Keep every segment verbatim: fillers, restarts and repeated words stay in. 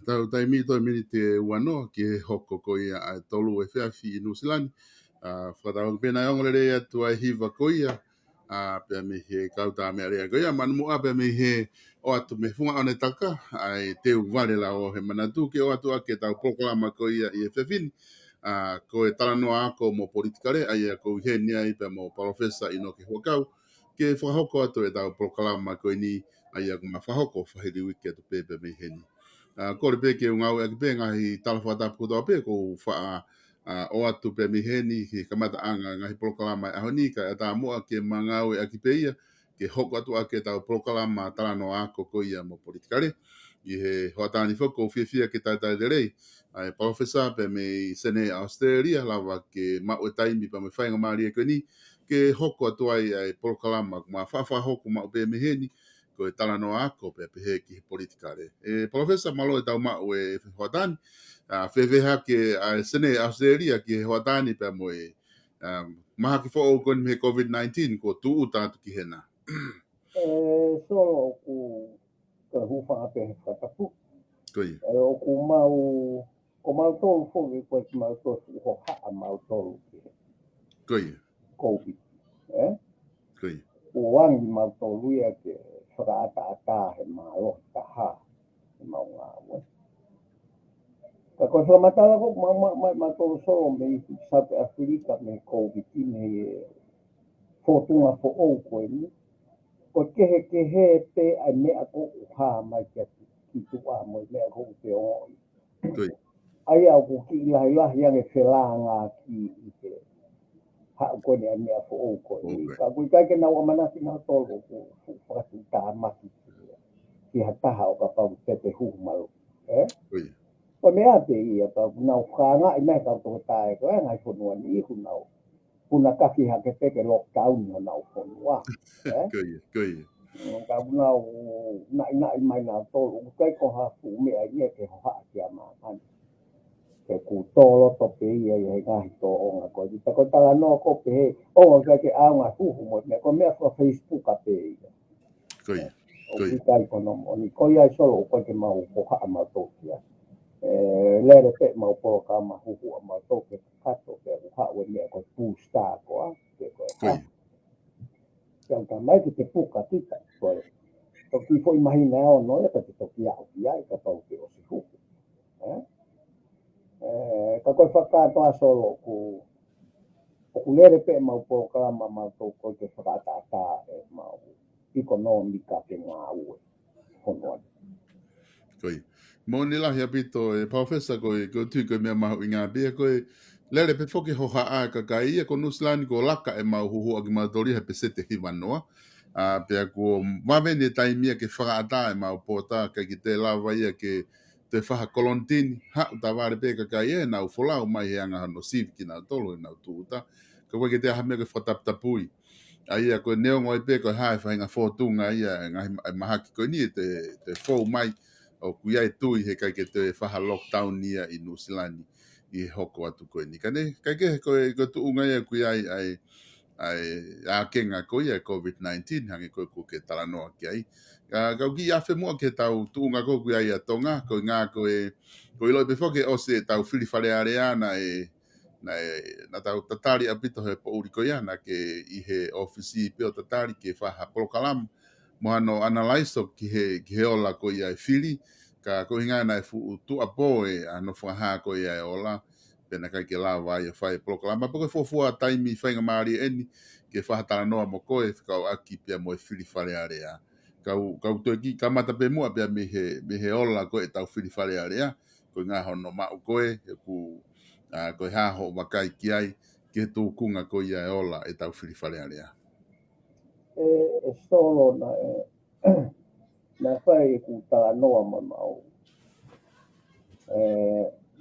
Tau taimi toe miniti ʻe uanoa ki he hoko ko ia ʻa e tolu efiafi ʻi Nuʻusila ni. ʻA, fakatauange pē naʻe ongo lelei atu ʻa e hiva ko ia, ʻa, pea mei he kau tā meʻa lea ko ia, manu muʻa pea mei he ʻoatu mei he funga ʻo e taka, ʻa e teu vale lau ʻo he manatu ke ʻoatu ʻaki ʻetau polokalama ko ia ʻi he efiafi ni, ʻa, ko e talanoa ako mo politikale, ʻa ia ʻoku ou ʻi heni ai pea mo Palōfesa ʻInoke Huʻakau, ke fakahoko atu ʻetau polokalama ko eni, ʻa ia ʻoku ma fakahoko fāhili uike atu pē pea mei heni. ʻA, kole pē ke u ngāueʻaki pē ngaahi tala fakatapu kotoa pē ʻoku ou faʻa, ʻa, ʻoatu pē mei heni ki he kamataʻanga ngaahi polokalama ʻi he ʻaho ni, kae ʻatā muʻa ke ma ngāueʻaki pē ia ke hoko atu ʻaki ʻetau polokalama talanoa ako ko ia mo politikale. ʻI he hoʻatā ni foki ʻoku ou fiefia ke talitali lelei ʻa e Palōfesa pea mei Senē, ʻAositelēlia, lava ke maʻu e taimi pea mo e faingamālie ko eni ke hoko atu ai ʻa e polokalama ʻoku ma faʻa fakahoko maʻu pē mei heni, ko e talanoa ako pea pehē ki he politikale. ʻE Palōfesa, mālō e tau maʻu e hoʻatā ni, ʻa, fēfē hake ʻa e Senē, ʻAositelēlia ki he hoʻatā ni pea mo e, ʻa, mahaki foʻou ko eni mei he COVID nineteen kuo tūʻuta atu ki hena? ʻE, Solo, ʻoku, ka hufa ape he fakatapu. Ko ia. ʻE, ʻoku mau Ko mautolu foki ko e kimautolu fuʻu hohaʻa mautolu ki he Ko ia. Covid. Eh? Ko ia. Kuo angi mautolu ia ke fakaʻataʻatā he mālohi taha he mau ngāue. Ka ko e fakamatala ko ma ma ma mautolu Solo mei South Africa mei Covid mei he fōtunga foʻou ko eni. Ko e kehekehe pē ʻa e meʻa ko ē ʻoku hā mai kia ki tuʻa mo e meʻa ko ē ʻoku te ongoʻi. Ko ia. ʻA ia ʻoku kiʻi lahilahi ange felāngaaki ʻi he haʻu ko eni ʻa e meʻa foʻou ko eni. Foʻou ko ē. Ka ʻoku ʻikai ke nau ʻamanaki nautolu ʻoku fuʻu fakatuʻutāmaki ki ha taha ʻo kapau te te huhu malu. Eh? Ko ia. Ko e meʻa pē ia ka ʻoku nau fakaangaʻi mai kau toko tae ko e ngaahi fonua ni ʻoku nau punakaki hake pē ke lockdown honau fonua. Eh? Ko ia. Ko ia. Mm, ka ʻoku nau naʻinaʻi mai nautolu, ʻoku ʻikai ko ha fuʻu meʻa ia ke hohaʻa kia māmani. Ke ku tō loto pē ia ʻi he ngaahi tōʻonga ko ē. Ka ko e talanoa ko ē pehē, ʻo ʻikai ke ʻaonga huhu mo e meʻa, ko e meʻa faka-Facebook pē ia. Ko ia. ʻOku ʻikai ko hono moʻoni, ko ia Solo ʻoku ʻikai ke mau hohaʻa mautolu kia. E, lele pē mau polokalama huhu ʻa mautolu ke kakato pē ʻoku haʻu e meʻa ko e booster ko ā, pe ko e Ko ia. Ke au tā mai ki te puka kita, ko e toki foʻi māhina ʻe ono ia ka te toki aʻu ki ai kapau ke ʻosi huhu. Eh? Eh, ka ko e fakakātoa Solo ʻoku, ʻoku lele pē mau polokalama mautolu ko ē ke fakaʻataʻatā e mau ʻikonōmika ke ngāue. Hono atu. Ko ia. Moʻoni lahi ʻaupito e Palōfesa ko e, ko e tui ko e meʻa mahuʻinga pē ia ko e lele pē foki hohaʻa e kakai ia ko Nuʻusila ni kuo laka e mau huhu ʻaki mautolu ia he peseti ʻe hiva noa. ʻA, pea kuo vave eni e taimi ia ke fakaʻatā e mau pōta ʻikai ke te lava ia ke te faha kolonitini, haʻu tavale pē kakai ia ʻenau folau mai he anga hono sivi kinautolu ʻenau tūʻuta. Ka ʻoku ʻikai ke te ʻi ai ha meʻa ke fakataputapui. ʻA ia ko e neongo ai pē ko e hā e faʻahinga fōtunga ia e ngaahi ma-, e mahaki ko eni ʻe te, te fou mai ʻoku ʻi ai e tui he ʻikai ke te faha lockdown ia ʻi Nuʻusila ni ʻi he hoko atu ko eni. Ka ne, ʻikai ke ko e, ko e tuʻunga ia ʻoku ʻi ai ʻa e, ʻa e ākenga ko ia e Covid nineteen, hangē ko ē ʻoku ke talanoa ki ai. Ka, ka u kiʻi afe muʻa ki he tau tuʻunga ko ē ʻoku ʻi ai ʻa Tonga, ko e ngā ko e, ko e ʻiloʻi pē foki ʻosi e tau fili Fale Alea naʻe, naʻe, naʻa tau tatali ʻaupito he poʻuli ko ia, naʻa ke ʻi he ʻōfisi pē ʻo tatali ke faha polokalama mo hano analaiso ki he, ki he ola ko ia e fili, ka ko e ʻuhinga naʻe fuʻu tuʻapō e hano fakahā ko ia e ola, pea naʻe ʻikai ke lava ai ʻo fai e polokalama. Pea ko e fuofua taimi faingamālie eni ke faha talanoa mo koe fekauʻaki pea mo e fili Fale Alea. Ka u, ka u toe kiʻi kamata pē muʻa pea mei he, mei he ola ko ē e tau fili Fale Alea, ko e ʻuhinga hono maʻu ko ē, ʻoku, ʻa, ko e hā hoʻo vakai ki ai, ki he tūkunga ko ia e ola e tau fili Fale Alea. E, e Solo naʻe, naʻe fai ʻeku talanoa mo e mau, e,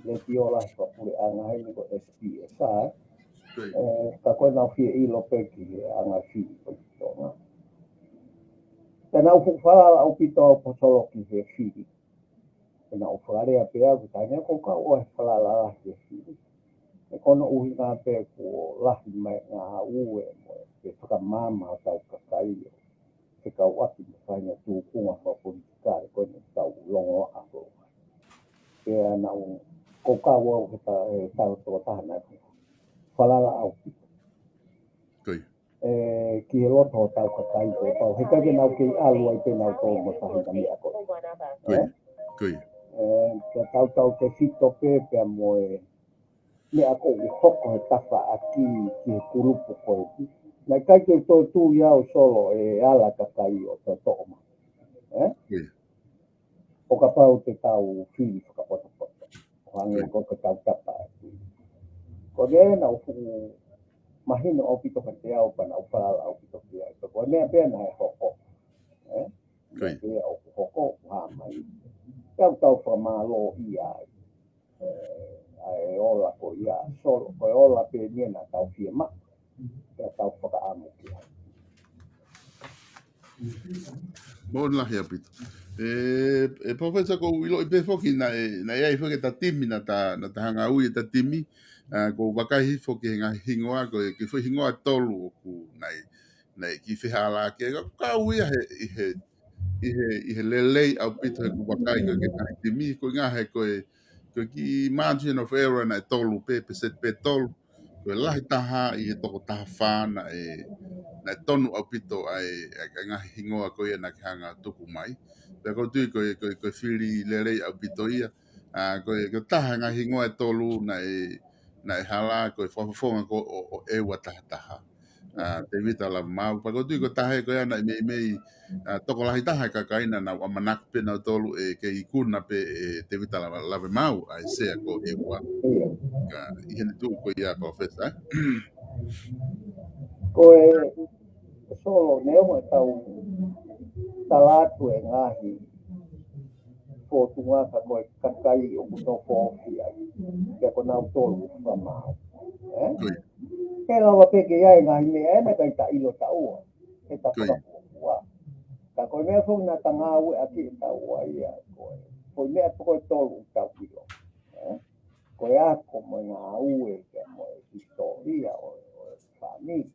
letiō lahi fakapuleʻanga heni ko e S B S, ʻa, Ko ia. e, ka ko e nau fie ʻilo pē ki he anga fili ko ē ʻi Tonga. Ka naʻa ku falala ʻaupito au Solo ki he fili. Pea naʻa ku fakalea pē au ki he taimi ko ē ka u ʻosi falala lahi ki he fili. He ko hono ʻuhinga pē kuo lahi mai ngāue mo e fakamaama ʻo tau kakai ʻo fekauʻaki mo e faʻahinga tūkunga fakapolitikale ko eni ʻoku tau longoaʻa ko ē. Pea naʻa ku kau au he ta-, he taʻu toko taha naʻa ku falala ʻaupito. Ko ia. E, ki he loto ʻo tau kakai ko ē pau. He ʻikai ke nau kei ʻalu ai pē nautolu mo e faʻahinga meʻa ko ē. Ko ia. Eh? Ko ia. E, ka tautautefito pē pea mo e meʻa ko ē ʻoku hoko he tafaʻaki ki he kulupu ko ē. Naʻe ʻikai ke u toe tui au Solo e ala kakai ʻo toʻo mai. Eh? Ko ia. ʻO kapau te tau fili fakapotopoto. ʻO hangē ko e tau tapa atu. Ko ʻene naʻa ku fuʻu mahino ʻaupito kiate au pea naʻa ku falala ʻaupito ki ai. Ko e meʻa pē naʻe hoko. Eh? Ko ia. Pea ʻoku hoko, ʻoku hā mai. Pea ʻoku tau fakamālō ia ai. E, ʻa e ola ko ia, Solo, ko e ola pē eni naʻa tau fiemaʻu. Pea tau fakaʻamu ki ai. Moʻoni lahi ʻaupito. E, e Professor, ʻoku ou ʻiloʻi pē foki naʻe, naʻe ʻi ai foki ʻeta timi, naʻa ta, naʻa ta hanga ui ʻeta timi, ʻa, ʻoku ou vakai hifo ki he ngaahi hingoa, ko e, ki he foʻi hingoa ʻe tolu ʻoku naʻe, naʻe kiʻi fehālaaki, ka, ka ui ia he, ʻi he, ʻi he, ʻi he lelei ʻaupito he ʻoku vakai ki he ngaahi timi, ko e ʻuhinga he ko e, Ko e kiʻi margin of error naʻe tolu pē, peseti pē tolu. Ko e lahi taha ʻi he toko taha fā naʻe, naʻe tonu ʻaupito ai, ʻa e, ʻa e ngaahi hingoa ko ia naʻa ke hanga tuku mai. Pea ʻoku ou tui ko e, ko e, ko e fili lelei ʻaupito ia. ʻA, ko e, ko e taha ngaahi hingoa ʻe tolu naʻe, naʻe hala, ko e fakafofonga ko ē ʻo, ʻo ʻEua taha taha. ʻA, Tevita Lavemaau, pea ʻoku ou tui ko e taha ia ko ia naʻe meimei, ʻa, tokolahi taha e kakai naʻa nau ʻamanaki pē nautolu ʻe kei ikuna pē ʻe Tevita Lava-, Lavemaau, ʻa e sea ko ʻEua. Ka, ʻi heʻene tuʻu ko ia, Palōfesa, ē? Ko e, Solo, neongo ʻetau tala atu e ngaahi fōtunga ka ko e kakai ʻoku nofo ofi ai. Pea ko nautolu ʻoku fakamaau. Ē? Ko ia. Ke lava pē ke ʻi ai e ngaahi meʻa ʻe meʻa kai ta ʻilo taua. Ke ta Ko ia. fakapuapua. Ka ko e meʻa foki naʻa ta ngāueʻaki ʻe taua ia. Ko e, ko e meʻa ko ē ʻe tolu ʻoku tau ʻilo. Ē? Ko e ako mo e ngāue pea mo e hisitōlia ʻo, ʻo e fāmili.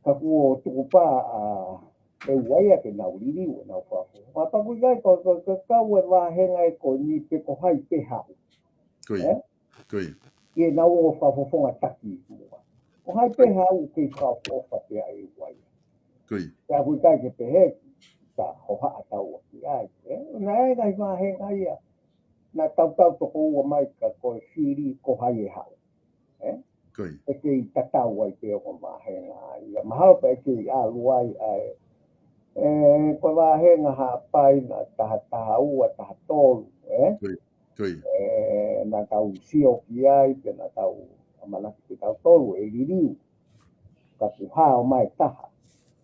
Ka kuo tuku pā ʻa ʻEua ia ke nau liliu ʻenau fakafofonga. Pea ʻoku ʻikai ko, ko, ko e kau e vāhenga ē ko eni pe ko hai pē haʻu. Ko ia. Ē? Ko ia. ʻI heʻenau ongo fakafofonga taki muʻa. Ko hai pē haʻu ke fakaʻofoʻofa pē ʻa ʻEua ia. Ko ia. Pea ʻoku ʻikai ke pehē, ta hohaʻa taua ki ai. Ē? Naʻe ʻi ai e ngaahi vāhenga ia. Naʻe tautau toko ua mai ka ko e fili ko hai ʻe haʻu. Ē? Ko ia. ʻE kei tatau ai pē ʻo ko e vāhenga ia. Mahalo pē ʻe kei ʻalu ai ʻa e. Ē, ko e vāhenga Haʻapai naʻe taha taha ua, taha tolu, ē? Ko ia. Ko ia. Ē, naʻa tau sio ki ai, pea naʻa tau ʻamanaki pē tautolu ʻe liliu. Ka kuo hao mai taha,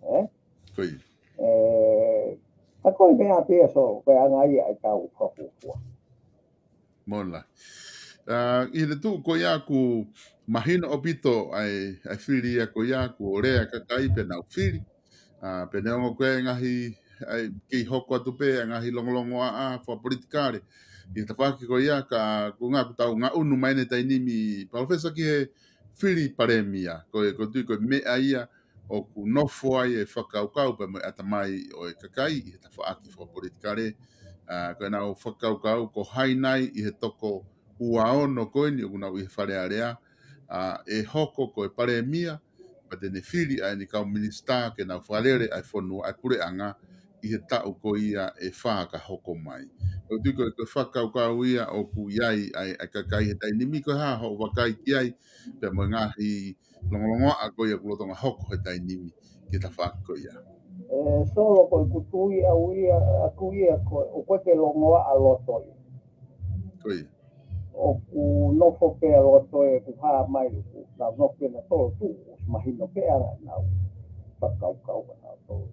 ē? Ko ia. Ē, ka ko e meʻa pē ia Solo, ko e anga ia ʻetau fakapuapua. Mola. ʻA, ʻi heʻene tuʻu ko ia ʻoku mahino ʻaupito ʻa e, ʻa e fili ia ko ia, kuo lea e kakai pea nau fili. ʻA, pea neongo ko e ngaahi, ʻa e kei hoko atu pē ʻa e ngaahi longolongoaʻa fakapolitikale ʻi he tafaʻaki ko ia, ka ko e ʻuhinga ʻoku tau ngaʻunu mai ʻeni he taimi ni, Palōfesa, ki he fili palēmia. Ko e, ʻoku ou tui ko e meʻa ia ʻoku nofo ai e fakakaukau pea mo e ʻatamai ʻo e kakai ʻi he tafaʻaki fakapolitikale. ʻA, ko ʻenau fakakaukau ko hai nai ʻi he toko ua ono ko eni ʻoku nau ʻi he Fale Alea, ʻa, ʻe hoko ko e palēmia, pea te ne fili ʻa ʻene kau minisitā ke nau fakalele ʻa e fonua, ʻa e puleʻanga ʻi he taʻu ko ia ʻe fā ka hoko mai. ʻOku ou tui ko e, ko e fakakaukau ia ʻoku ʻi ai ʻa e, ʻa e kakai he taimi ni. Ko e hā hoʻo vakai ki ai, pea mo e ngaahi longolongoaʻa ko ia ʻoku lolotonga hoko he taimi ni ki he tafaʻaki ko ia. Ē, Solo, ko ʻeku tui ʻaʻaku ia, ʻaʻaku ia ko, ʻoku ʻikai ke longoaʻa loto ia. Ko ia. ʻOku nofo pē ʻa loto ē ʻoku hā mai ʻoku nau nofo pē nautolu tuʻu, ʻosi mahino pē ʻa ʻenau fakakaukau ʻanautolu.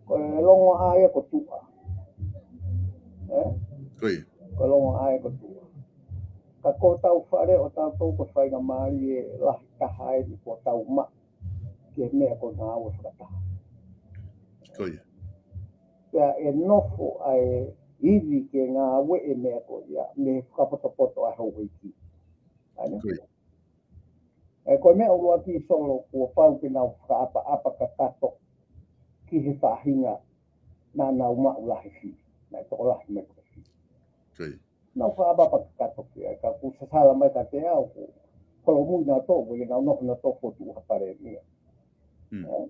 Ko e longoaʻa ia ko tuʻa. Ē? Ko ia. Ko e longoaʻa ia ko tuʻa. Ka ko hotau fale ʻo tautolu ko e faingamālie lahi taha eni kuo tau maʻu ki he meʻa ko e ngāue fakataha. Ko ia. Pea ʻe nofo ʻa e ivi ke ngāue e meʻa ko ia, mei he fakapotopoto ʻa e houʻeiki. ʻA ia. Ko ia. Ē, ko e meʻa ʻuluaki Solo kuo pau ke nau fakaʻapaʻapa kakato ki he faʻahinga naʻa nau maʻu lahi fili, naʻe tokolahi mai ko e fili. Ko ia. Nau fakaʻapaʻapa kakato ki ai, ka ʻoku sasala mai kiate au ʻoku holomui nautolu, ʻoku ʻikai ke nau nofo nautolu ʻo fokotuʻu ha palēmia. Mm. Ē?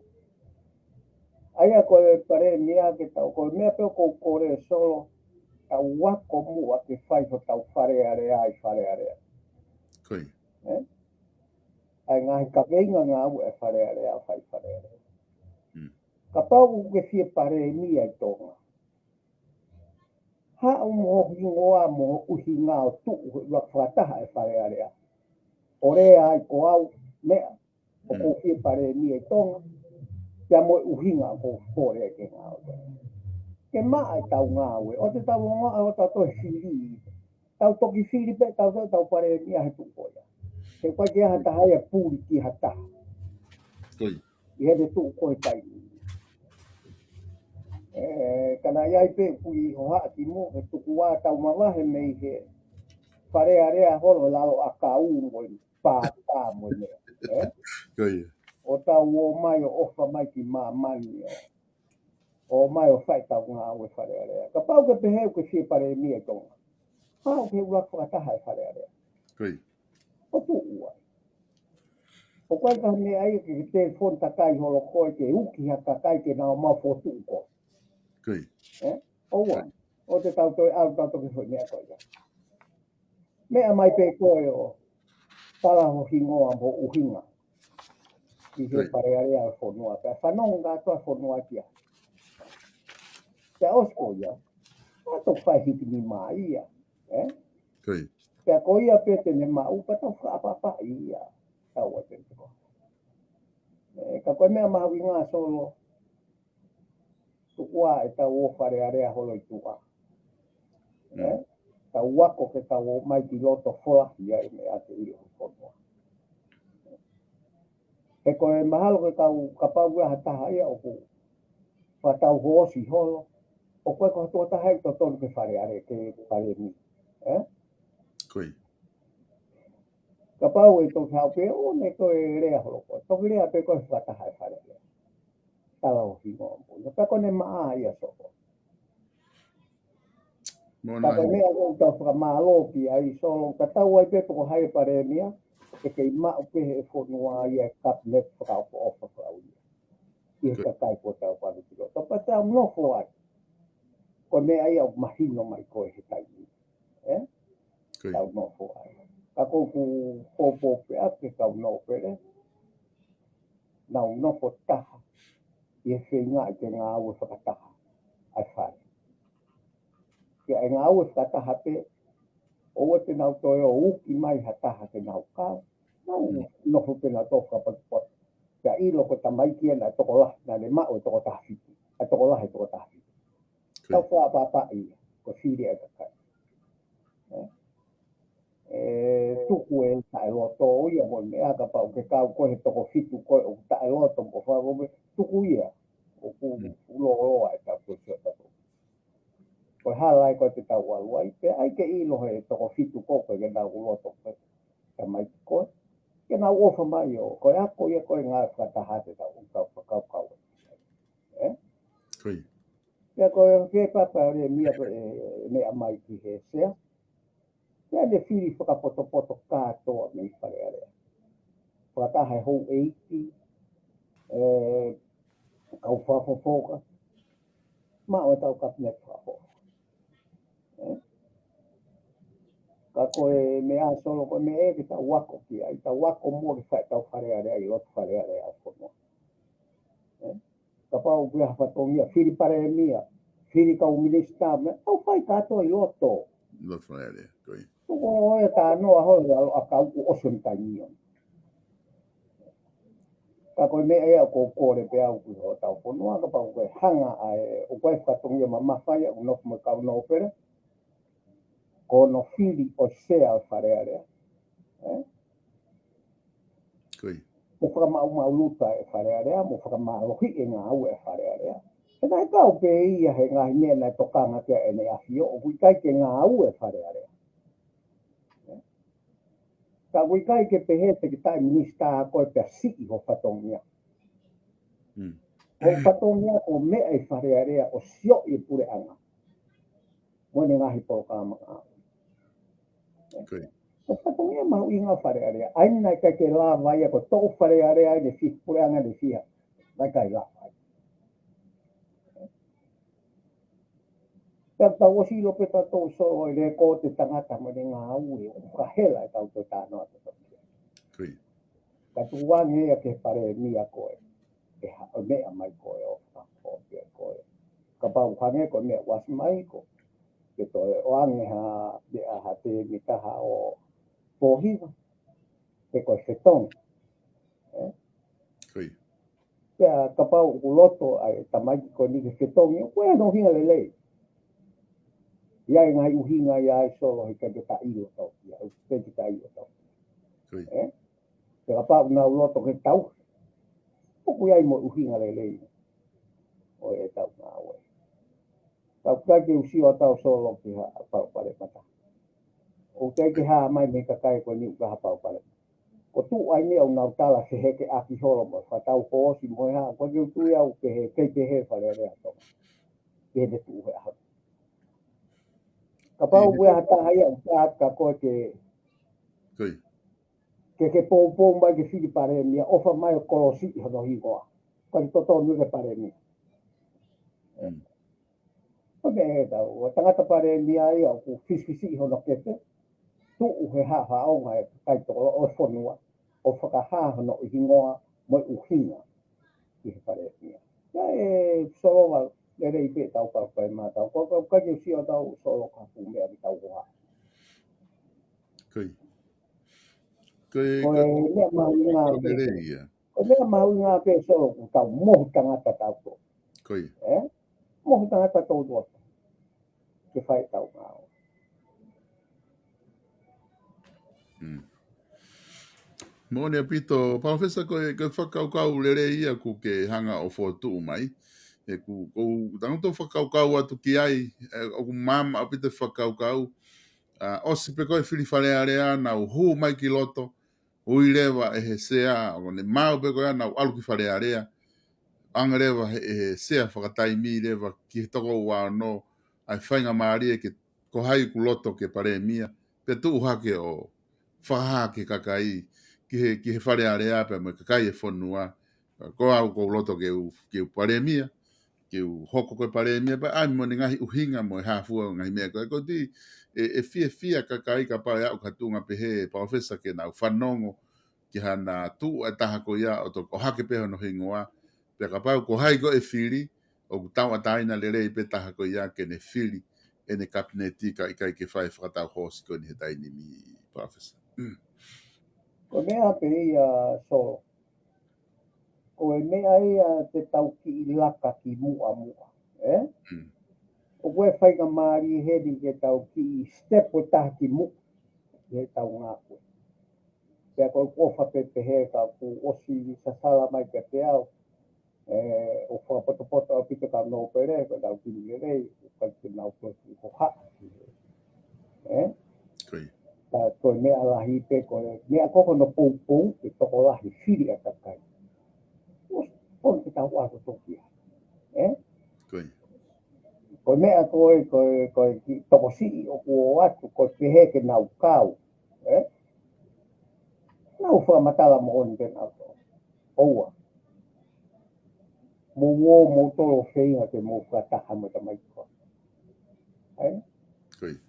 ʻA ia ko e palēmia ke tau, ko e meʻa pē ʻoku ou kole Solo, tau ako muʻa ke fai hotau Fale Alea ʻi Fale Alea. Ko ia. Ē? ʻA e ngaahi kaveinga ngāue ʻa e Fale Alea, fai Fale Alea. Mm. Kapau ʻoku ke fie palēmia ʻi Tonga, haʻu mo ho hingoa mo ho ʻuhinga ʻo tuʻu he ʻuluaki fakataha e Fale Alea. ʻO lea ai ko au meʻa, ʻoku ou fie palēmia ʻi Tonga, pea mo e ʻuhinga ʻoku ou kole ai ke ngāue. Ke maʻa ʻetau ngāue, ʻoua te tau ongoʻi ʻo tau toe fili. Tau toki fili pē, tau toe tau palēmia he tuʻu ko ia. He ʻoku ʻikai ke ʻi ai ha taha ia puli ki ha taha. Ko ia. ʻI heʻene tuʻu ko e taimi. Ē, ka naʻe ʻi ai pē ʻoku ʻi hohaʻa ki muʻa, he tuku ā tau mavahe mei he Fale Alea holo lalo ʻakau mo e pātā mo e meʻa. Ē? Ko ia. ʻO tau ō mai ʻo ʻofa mai ki māmani ʻo ō mai ʻo fai ʻetau ngāue Fale Alea. Kapau ʻoku ke pehē ʻoku ke fie palēmia ʻi Tonga. Pau ke ʻuluaki fakataha e Fale Alea. Ko ia. ʻO tuʻu ai. ʻOku ʻikai ko ha meʻa ia ke telefoni takai holo koe ke uki ha kakai ke nau ō ʻo fokotuʻu koe. Ko ia. ʻE? ʻOua. ʻOua te tau toe ʻalu ʻo tau toki foʻi meʻa ko ia. Meʻa mai pē koe ʻo tala ho hingoa mo ho ʻuhinga ʻi he Fale Alea ʻo e fonua, pea fanongo kātoa e fonua kia. Pea ʻosi ko ia, ʻa toki fai hiki nima ia, ʻe? Pea ko ia pē te ne maʻu, pea tau fakaʻapaʻapaʻi ia. Tau ʻai pē ko. ʻE, ka ko e meʻa mahuʻinga Solo, tuku ā ʻetau ō Fale Alea holo ʻi tuʻa. ʻE? Tau ako ke tau ō mai ki loto folahi ai meʻa ke ʻilo ho fonua. He ko e mahalo ke kau kapau ʻe ha taha ia ʻoku fakatau hoosi holo. ʻOku ʻikai ko ha tokotaha ia ʻoku totonu ke Fale Alea, ke palēmia. ʻE? Ko ia. Kapau ʻe toki haʻu pē, ʻo ne toe lea holo koe. Toki lea pē koe fakataha e Fale Alea. Tala ho hingoa mo ho ʻuhinga. Pea ko ʻene maʻa ia Solo. Mo Ka ko e nai. meʻa ʻoku tau fakamālō ki ai Solo, ka tau ʻai pē pe ko hai e palēmia, ʻe kei maʻu pē he fonua ia e kapineti fakaʻofoʻofa fakaʻulia. ʻI he Ko- kakai ko tau panu kilo. Tau pea tau nofo ai. Ko e meʻa ia ʻoku mahino mai ko e he taimi. ʻE? Ko ia. Tau nofo ai. Ka ko ʻeku poupou pē ʻa e kau nōpele. Nau nofo taha ʻi he feinga ke ngāue fakataha ʻa e fale. Ke ʻai ngāue fakataha pē, ʻoua te nau toe ō uki mai ha taha ke nau kau. Nau nofo pē nau tō fakapotopoto. Pea ʻilo ko e tamaiki ʻena tokolahi, naʻa ne maʻu e toko taha fitu. ʻA e tokolahi e toko taha fitu. Ko ia. Tau fakaʻapaʻapaʻi ia, ko e fili ʻa e kakai. ʻE? ʻE, tuku e taʻeloto ia mo e meʻa kapau ke kau ko e he toko fitu ko e ʻoku taʻeloto mo fakaʻofoʻofa, tuku ia. ʻOku lōloa e tau ko e sio tato. Ko e hala ai ko e te tau ʻalu ai, pea ʻai ke ʻilo he toko fitu ko e ke nau loto ko e tamaiki ko e. Ke nau ʻofa mai ʻo, ko e ako ia ko e ngāue fakataha te tau, tau fakakaukau. ʻE? Ko ia. Pea ko e ke papa le mia ko e meʻa mai ki he sea. Pea ne fili fakapotopoto kātoa mei Fale Alea. Fakataha e houʻeiki, ʻe, kau fakafofonga. Maʻu e tau kapineti fakafofonga. ʻE? Ka ko e meʻa Solo ko e meʻa ʻe ke tau ako ki ai, tau ako mo ke fai tau Fale Alea ʻi loto Fale Alea ʻo e fonua. ʻE? Kapau ʻoku ʻi ai ha fatongia, fili palēmia, fili kau minisitā, meʻa, tau fai kātoa ʻi loto. Loto Fale Alea, ko ia. Ko e tā noa holo ʻa kau ʻoku ʻosi ʻo ni taimi ʻo. Ka ko e meʻa ia ʻoku ou kole pē au ki hotau fonua, kapau ko e hanga ai, ʻoku ʻi ai e fatongia mamafa ia, ʻoku nofo mo e kau nōpele. Ko hono fili ʻo e sea ʻo e Fale Alea. ʻE? Ko ia. Mo fakamaʻumaʻuluta e Fale Alea, mo fakamālohiʻi e ngāue e Fale Alea. He naʻe kau pē ia he ngaahi meʻa naʻe tokanga ki ai ʻEne ʻAfio, ʻoku ʻikai ke ngāue e Fale Alea. Ka ʻoku ʻikai ke pehē te ke taʻe minisitā koe pea siʻi ho fatongia. Ho fatongia ko e meʻa ʻi Fale Alea ʻo sioʻi e puleʻanga mo ʻene ngaahi polokalama ngāue. Ko ia. Ko e fatongia mahuʻinga Fale Alea. ʻA ia naʻe ʻikai ke lava ia ko e toʻo Fale Alea ʻene fiha puleʻanga ʻene fiha. Naʻe ʻikai lava ia. Pea tau ʻosi ʻilo pē tautolu Solo e lēkooti e tangata mo ʻene ngāue ʻoku fakahela e tau toe tā noa tautolu. Ko ia. Ka tuku ange ia ki he palēmia ko e, ʻe ha, ʻo meʻa mai ko e ʻo fakapōpia ko e. Kapau hangē ko e meʻa ʻoku ʻasi mai ko e, ke toe ʻoange ha, meʻa ha te mitaha ʻo pōhiva, he ko e fetongi. ʻE? Ko ia. Pea kapau ʻoku loto ʻa e tamaiki ko eni ke fetongi, ʻoku ʻi ai hono ʻuhinga lelei. ʻI ai e ngaahi ʻuhinga ia ai Solo he ʻikai ke ta ʻilo tau ia, ʻikai ke ta ʻilo tau. Ko ia. ʻE? Pea kapau ʻoku nau loto ke tau, ʻoku ʻi ai mo e ʻuhinga lelei ʻo e tau ngāue. Tau ʻikai ke u sio ʻa tau Solo ki ha pau pale mata. ʻOku ʻikai ke hā mai mei he kakai ko eni ʻoku ʻi ai ha pau pale mata. Ko e tuʻu ai ni ʻoku nau tala fehekeʻaki holo mo e fakatau hoosi mo e hā, ʻoku ʻikai ke u tui au ke he, ke he Fale Alea Tonga. Ke he tuʻu he ʻaho. Kapau ʻoku ʻi ai ha taha ia ʻoku ʻikai ke, ke ke poupou mai ke fili palēmia, ʻofa mai ʻo kolosi ʻi hono hingoa. Ka ʻoku totonu ke palēmia. ʻO ne tau, ʻo tangata palēmia ia ʻoku fisifisiʻi hono kepe, tuʻu he haʻahaʻonga e kakai tokoloʻo ʻo e fonua, ʻo fakahā hono hingoa mo e ʻuhinga ki he palēmia. Ia e Solo, lelei pē tau kau kai mā tau, ko kau kai ke sio tau Solo ka pu meʻa ki tau hoa. Ko e, ko e meʻa mahuʻinga pē. Ko e meʻa mahuʻinga pē Solo ʻoku tau mohu tangata tau tō. Ko ia. Mohu tangata tau tō. Ke fai tau ngāo. Moʻoni ʻaupito, Palōfesa, ko e, ko e fakakaukau lelei ia ʻoku ke hanga ʻo fokotuʻu mai. ʻOku, ʻoku ou tangutu fakakaukau atu ki ai, ʻoku māmā ʻaupito fakakaukau. ʻOsi pē ko e fili Fale Alea, nau hū mai ki loto, ui leva ʻe he sea, ʻo ne maau pē ko ia nau ʻalu ki Fale Alea, ʻange leva ʻe he sea fakataimi leva ki he toko ua ono, ʻa e faingamālie ke ko hai ʻoku loto ke palēmia, pea tuʻu hake ʻo fakahā ki he kakai, ki he, ki he Fale Alea pea mo e kakai e fonua, ko au ʻoku ou loto ke u, ke u palēmia, ke u hoko ko e palēmia, pea ʻai mo e ngaahi ʻuhinga mo e hā fua ngaahi meʻa ko ē ko ē. ʻE, ʻe fiefia kakai kapau ʻe aʻu ki ha tuʻunga pehē, Palōfesa, ke nau fanongo ki haʻane tuʻu e taha ko ia ʻo toki ʻohake pē hono hingoa, pea kapau ko hai ko e fili, ʻoku tauʻatāina lelei pē taha ko ia ke ne fili ʻene kapineti kae ʻikai ke fai fakatau hoosi ko eni he taimi ni, Palōfesa. Ko e meʻa pē ia Solo. Ko e meʻa ia te tau kiʻi laka ki muʻa muʻa, ē? ʻOku ʻi ai e faingamālie heni ke tau kiʻi step ʻo taha ki muʻa, he tau ngāue. Pea ko e ʻofa pē pehē ka ʻoku ʻosi sasala mai kiate au, ē, ʻoku fakapotopoto ʻaupito ka nōpele, ko e tau kiʻi lelei, ʻoku ʻikai ke nau toe kiʻi hohaʻa. Ē? Ko ia. Ka ko e meʻa lahi pē, ko e meʻa ko ē ko hono poupou, ke tokolahi fili ʻa e kakai. ʻOsi, pono ke tau ʻalu toki ai. Ē? Ko ia. Ko e meʻa ko ē, ko e, ko e kiʻi tokosiʻi ʻoku ʻoatu, ko e pehē ke nau kau. Ē? Nau fakamatala moʻoni pē nau tō. ʻOua. Mou ō, mou tolo feinga ke mou fakataha mo e tamaiki ko ē. Ē? Ko ia.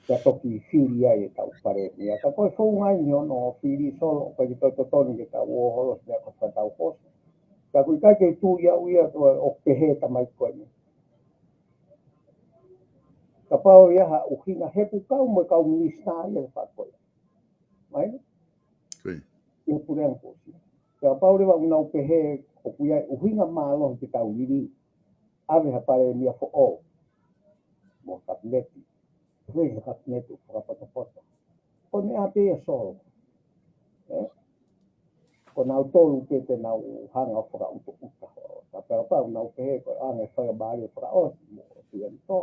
Ka toki fili ai e tau palēmia. Ka ko e founga eni hono fili Solo, ʻoku ʻikai ke totonu ke tau ō holo si meʻa ko e fakatau hoosi. Ka ʻoku ʻikai ke tui au ia ko e ʻoku pehē tamaiki ko eni. Kapau ʻe ʻi ai ha ʻuhinga he ʻoku kau mo e kau minisitā ia he faʻahi ko ia. Mai? Ko ia. ʻI he puleʻanga kuo ʻosi. Kapau leva ʻoku nau pehē ʻoku ʻi ai e ʻuhinga mālohi ke tau liliu. ʻAve ha palēmia foʻou. Mo e kapineti. Ko e kapineti fakapotopoto. Ko e meʻa pē ia Solo. Ē? Ko nautolu pē te nau hanga ʻo fakaʻutaʻuta. Ka pea kapau nau pehē ko e ʻoange faingamālie fakaʻosi mo e fianito.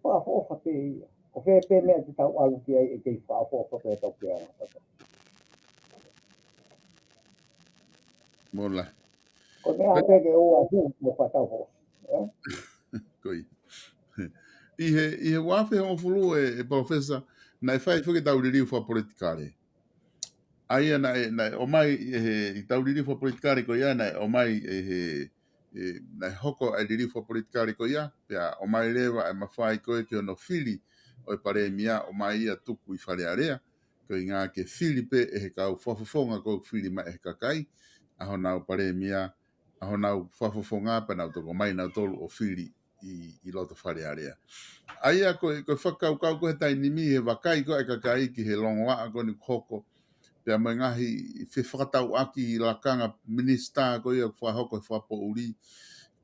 Fakaʻofoʻofa pē ia. Ko fē pē meʻa te tau ʻalu ki ai ʻe kei fakaʻofoʻofa pē tau ki ai. Mola. Ko e meʻa pē ke ʻoua ʻe hū mo fakatau hoosi. Ē? Ko ia. ʻI he, ʻi he ua afe hongofulu ē, ʻe Palōfesa, naʻe fai foki e tau liliu fakapolitikale. ʻA ia naʻe, naʻe ʻomai ʻe he, ʻi he tau liliu fakapolitikale ko ia, naʻe ʻomai ʻe he, ē, naʻe hoko ʻa e liliu fakapolitikale ko ia, pea ʻomai leva ʻa e mafai ko ē ki hono fili ʻo e palēmia, ʻomai ia tuku ʻi Fale Alea, ko e ʻuhinga ke fili pē ʻe he kau fakafofonga ko ē ʻoku fili mai ʻe he kakai, ʻa honau palēmia, ʻa honau fakafofonga pea nau toki ō mai nautolu ʻo fili ʻi, ʻi loto Fale Alea. ʻA ia ko e, ko e fakakaukau ko ē he taimi ni he vakai ko ē ʻa e kakai ki he longoaʻa ko eni kuo hoko. Pea mo e ngaahi fefakatauʻaki lakanga minisitā ko ia ʻoku fakahoko he fakapoʻuli,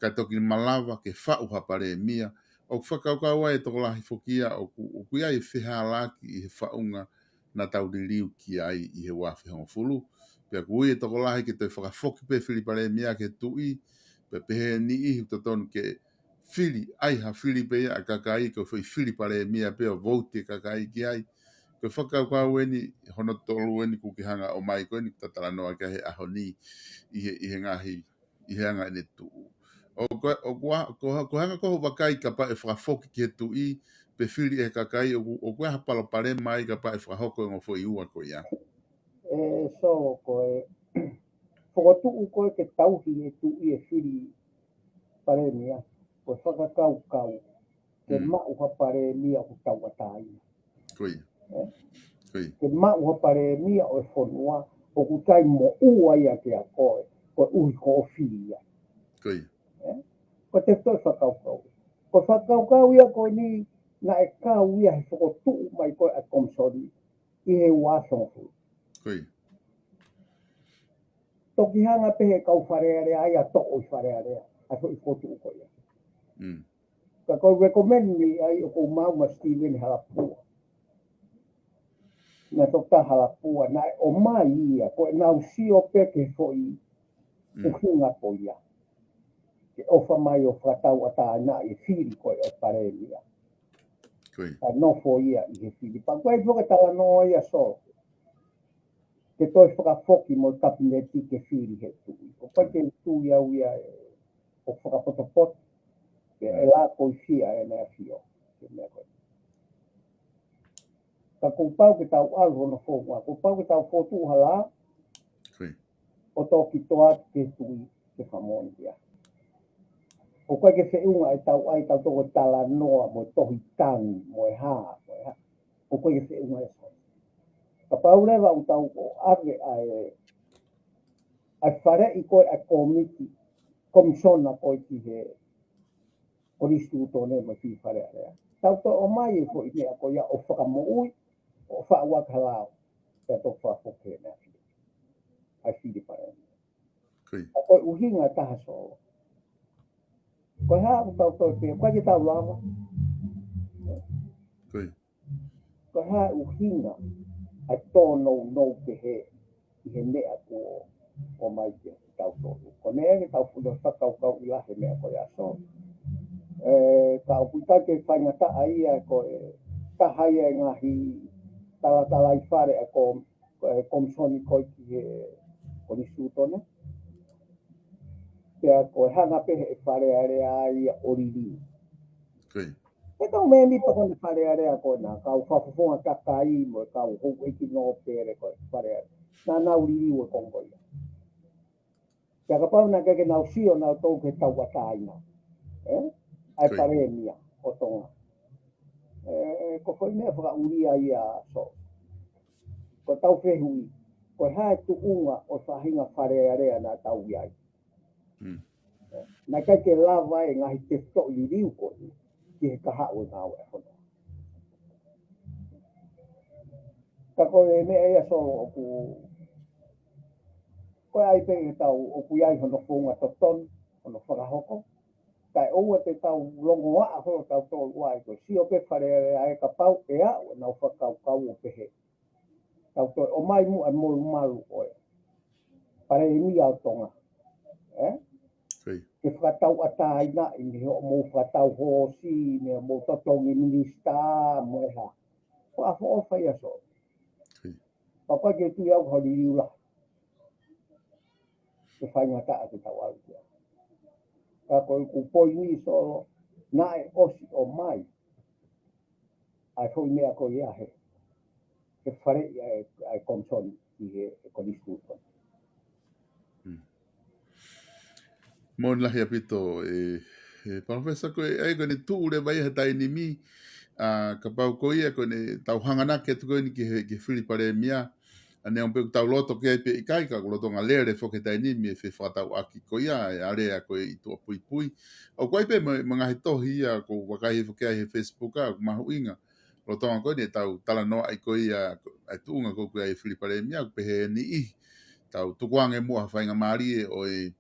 kae toki malava ke faʻu ha palēmia. ʻOku fakakaukau ai e tokolahi foki ia ʻoku, ʻoku ʻi ai e fehālaaki ʻi he faʻunga naʻa tau liliu ki ai ʻi he ua afe hongofulu. Pea ʻoku ui e tokolahi ke toe fakafoki pē fili palēmia ki he tuʻi, pea pehē ʻe niʻihi ʻoku totonu ke fili, ʻai ha fili pē ia ʻa e kakai, ko e foʻi fili palēmia pē ʻo vouti e kakai ki ai. Ko e fakakaukau eni, hono tolu eni ʻoku ke hanga ʻo ʻomai ko eni, ʻoku ta talanoa ki ai he ʻaho ni, ʻi he, ʻi he ngaahi, ʻi he anga ʻene tuʻu. ʻOku, ʻoku, ʻoku, ʻoku hanga ko ē ʻo vakai kapau ʻe fakafoki ki he tuʻi, pe fili ʻe he kakai, ʻoku, ʻoku ʻi ai ha palopalema ai kapau ʻe fakahoko e ongo foʻi ua ko ia. ʻE Solo, ko e fokotuʻu ko ē ke tauhi e tuʻi e fili palēmia, ko e fakakaukau ke maʻu ha palēmia ʻoku tauʻatāina. Ko ia. Ko ia. Ke maʻu ha palēmia ʻo e fonua ʻoku ʻikai moʻua ia kiate koe, koeʻuhi ko hoʻo fili ia. Ko ia. Ko e tefitoʻi fakakaukau. Ko e fakakaukau ia ko eni naʻe kau ia he fokotuʻu mai ko ē ʻa e komisoni ʻi he ua afe hongofulu. Ko ia. Toki hanga pē he kau Fale Alea ia ʻo toʻo ʻi Fale Alea ʻa e foʻi fokotuʻu ko ia. Ka ʻoku ou recommend ni ai ʻoku ou maʻu mo Stephen Halapua. Naʻe Toketā Halapua, naʻe ʻomai ia, ko ʻenau sio pē ki he foʻi ʻuhinga ko ia. Ke ʻofa mai ʻo fakatauʻatāinaʻi e fili ko ē ʻo e palēmia. Ka nofo ia ʻi he fili. Pea ko e foki talanoa ia Solo. Ke toe fakafoki mo e kapineti ke fili he tuʻi. ʻOku ʻikai ke tui au ia ʻe, ʻoku fakapotopoto. Ke ʻe lā ko i fia ʻEne ʻAfio. Ke meʻa ko ē. Ka kuo pau ke tau ʻalu hono founga. Kuo pau ke tau fokotuʻu ha lā. ʻO toki toʻa atu ki he tuʻi ke fakamoʻoni ia. ʻOku ʻikai ke feʻunga ʻetau ʻai ʻetau toko talanoa mo e tohi tangi mo e hā, mo e hā. ʻOku ʻikai ke feʻunga ia Solo. Kapau leva ʻoku tau ʻave ʻa e, ʻa e faleʻi ko ē ʻa e komiti, komisona ko ē ki he Konisitūtone mo e fili Fale Alea. Tau toe ʻomai e foʻi meʻa ko ia ʻo fakamoʻui, ʻo faʻu ʻaki ha lao. Pea toki fakafoki ʻEne ʻAfio. ʻA e fili palēmia. Ka ko e ʻuhinga ʻe taha Solo. Ko e hā ʻoku tau toe pē, ʻoku ʻikai ke tau lava. Ko e hā e ʻuhinga ʻa e tōnounou pehē ʻi he meʻa kuo ʻomai kiate kitautolu. Ko e meʻa ke tau fuli fakakaukauʻi lahi he meʻa ko ia Solo. ʻE, ka ʻoku ʻikai ke faingataʻa ia ko e taha ia e ngaahi talatalaifale ʻa e ko e komisoni ko ē ki he Konisitūtone. Pea ko e hanga pē he Fale Alea ia ʻo liliu. He kau mēmipa ko ē ʻa e Fale Alea ko ē, kau fakafofonga kakai mo e kau houʻeiki nōpele ko ē Fale Alea. Naʻa nau liliu e konga ko ia. Pea kapau naʻe ʻikai ke nau sio nautolu ki he tauʻatāina ʻa e palēmia ʻo Tonga. ʻE, ko e foʻi meʻa fakaʻulia ia Solo. Ko ʻetau fehuʻi, ko e hā e tuʻunga ʻo e faʻahinga Fale Alea naʻa tau ʻi ai. Naʻe ʻikai ke lava e ngaahi tefitoʻi liliu ko eni ki he kahaʻu e ngāue ʻa e fonua. Ka ko e meʻa ia Solo ʻoku, ko e ʻai pē ke tau ʻoku ʻi ai hono founga totonu, hono fakahoko. Kae ʻoua te tau longoaʻa holo tautolu ai ko e sio pē Fale Alea ʻe kapau ʻe aʻu ʻenau fakakaukau ʻo pehē. Tau toe ʻomai muʻa e molumalu ʻo e palēmia ʻo Tonga. Ke fakatauʻatāinaʻi mei hoʻomou fakatau hoosi, mei hoʻomou totongi minisitā, mo e hā. Ko e ʻofa ia Solo. Pea ʻoku ʻikai ke tui au ha liliu lahi. Ke faingataʻa ke tau ʻalu ia. Ka ko e ʻeku poini Solo, naʻe ʻosi ʻomai ʻa e foʻi meʻa ko ia he, he faleʻi ʻa e, ʻa e komisoni ʻi he, he Konisitūtone. Moʻoni lahi ʻaupito, ʻe, ʻe Palōfesa ko e, ʻa ia ko ʻene tuʻu leva ia he taimi ni, ʻa, kapau ko ia ko ʻene tau hanganaki atu ko eni ki he, ki he fili palēmia, ʻa neongo pē ʻoku tau loto ki ai pe ʻikai ka ʻoku lolotonga lele foki he taimi ni e fefakatauʻaki ko ia, ʻa e alea ko ē ʻi tuʻapuipui. ʻOku ʻi ai pē mo, mo e ngaahi tohi ia ʻoku ou vakai foki ai he Facebook ʻoku mahuʻinga. Lolotonga ko eni ʻetau talanoaʻi ko ia, ʻa e tuʻunga ko ē ʻoku ʻi ai e fili palēmia, ʻoku pehē ʻe niʻihi. Tau tukuange muʻa ha faingamālie ʻo e,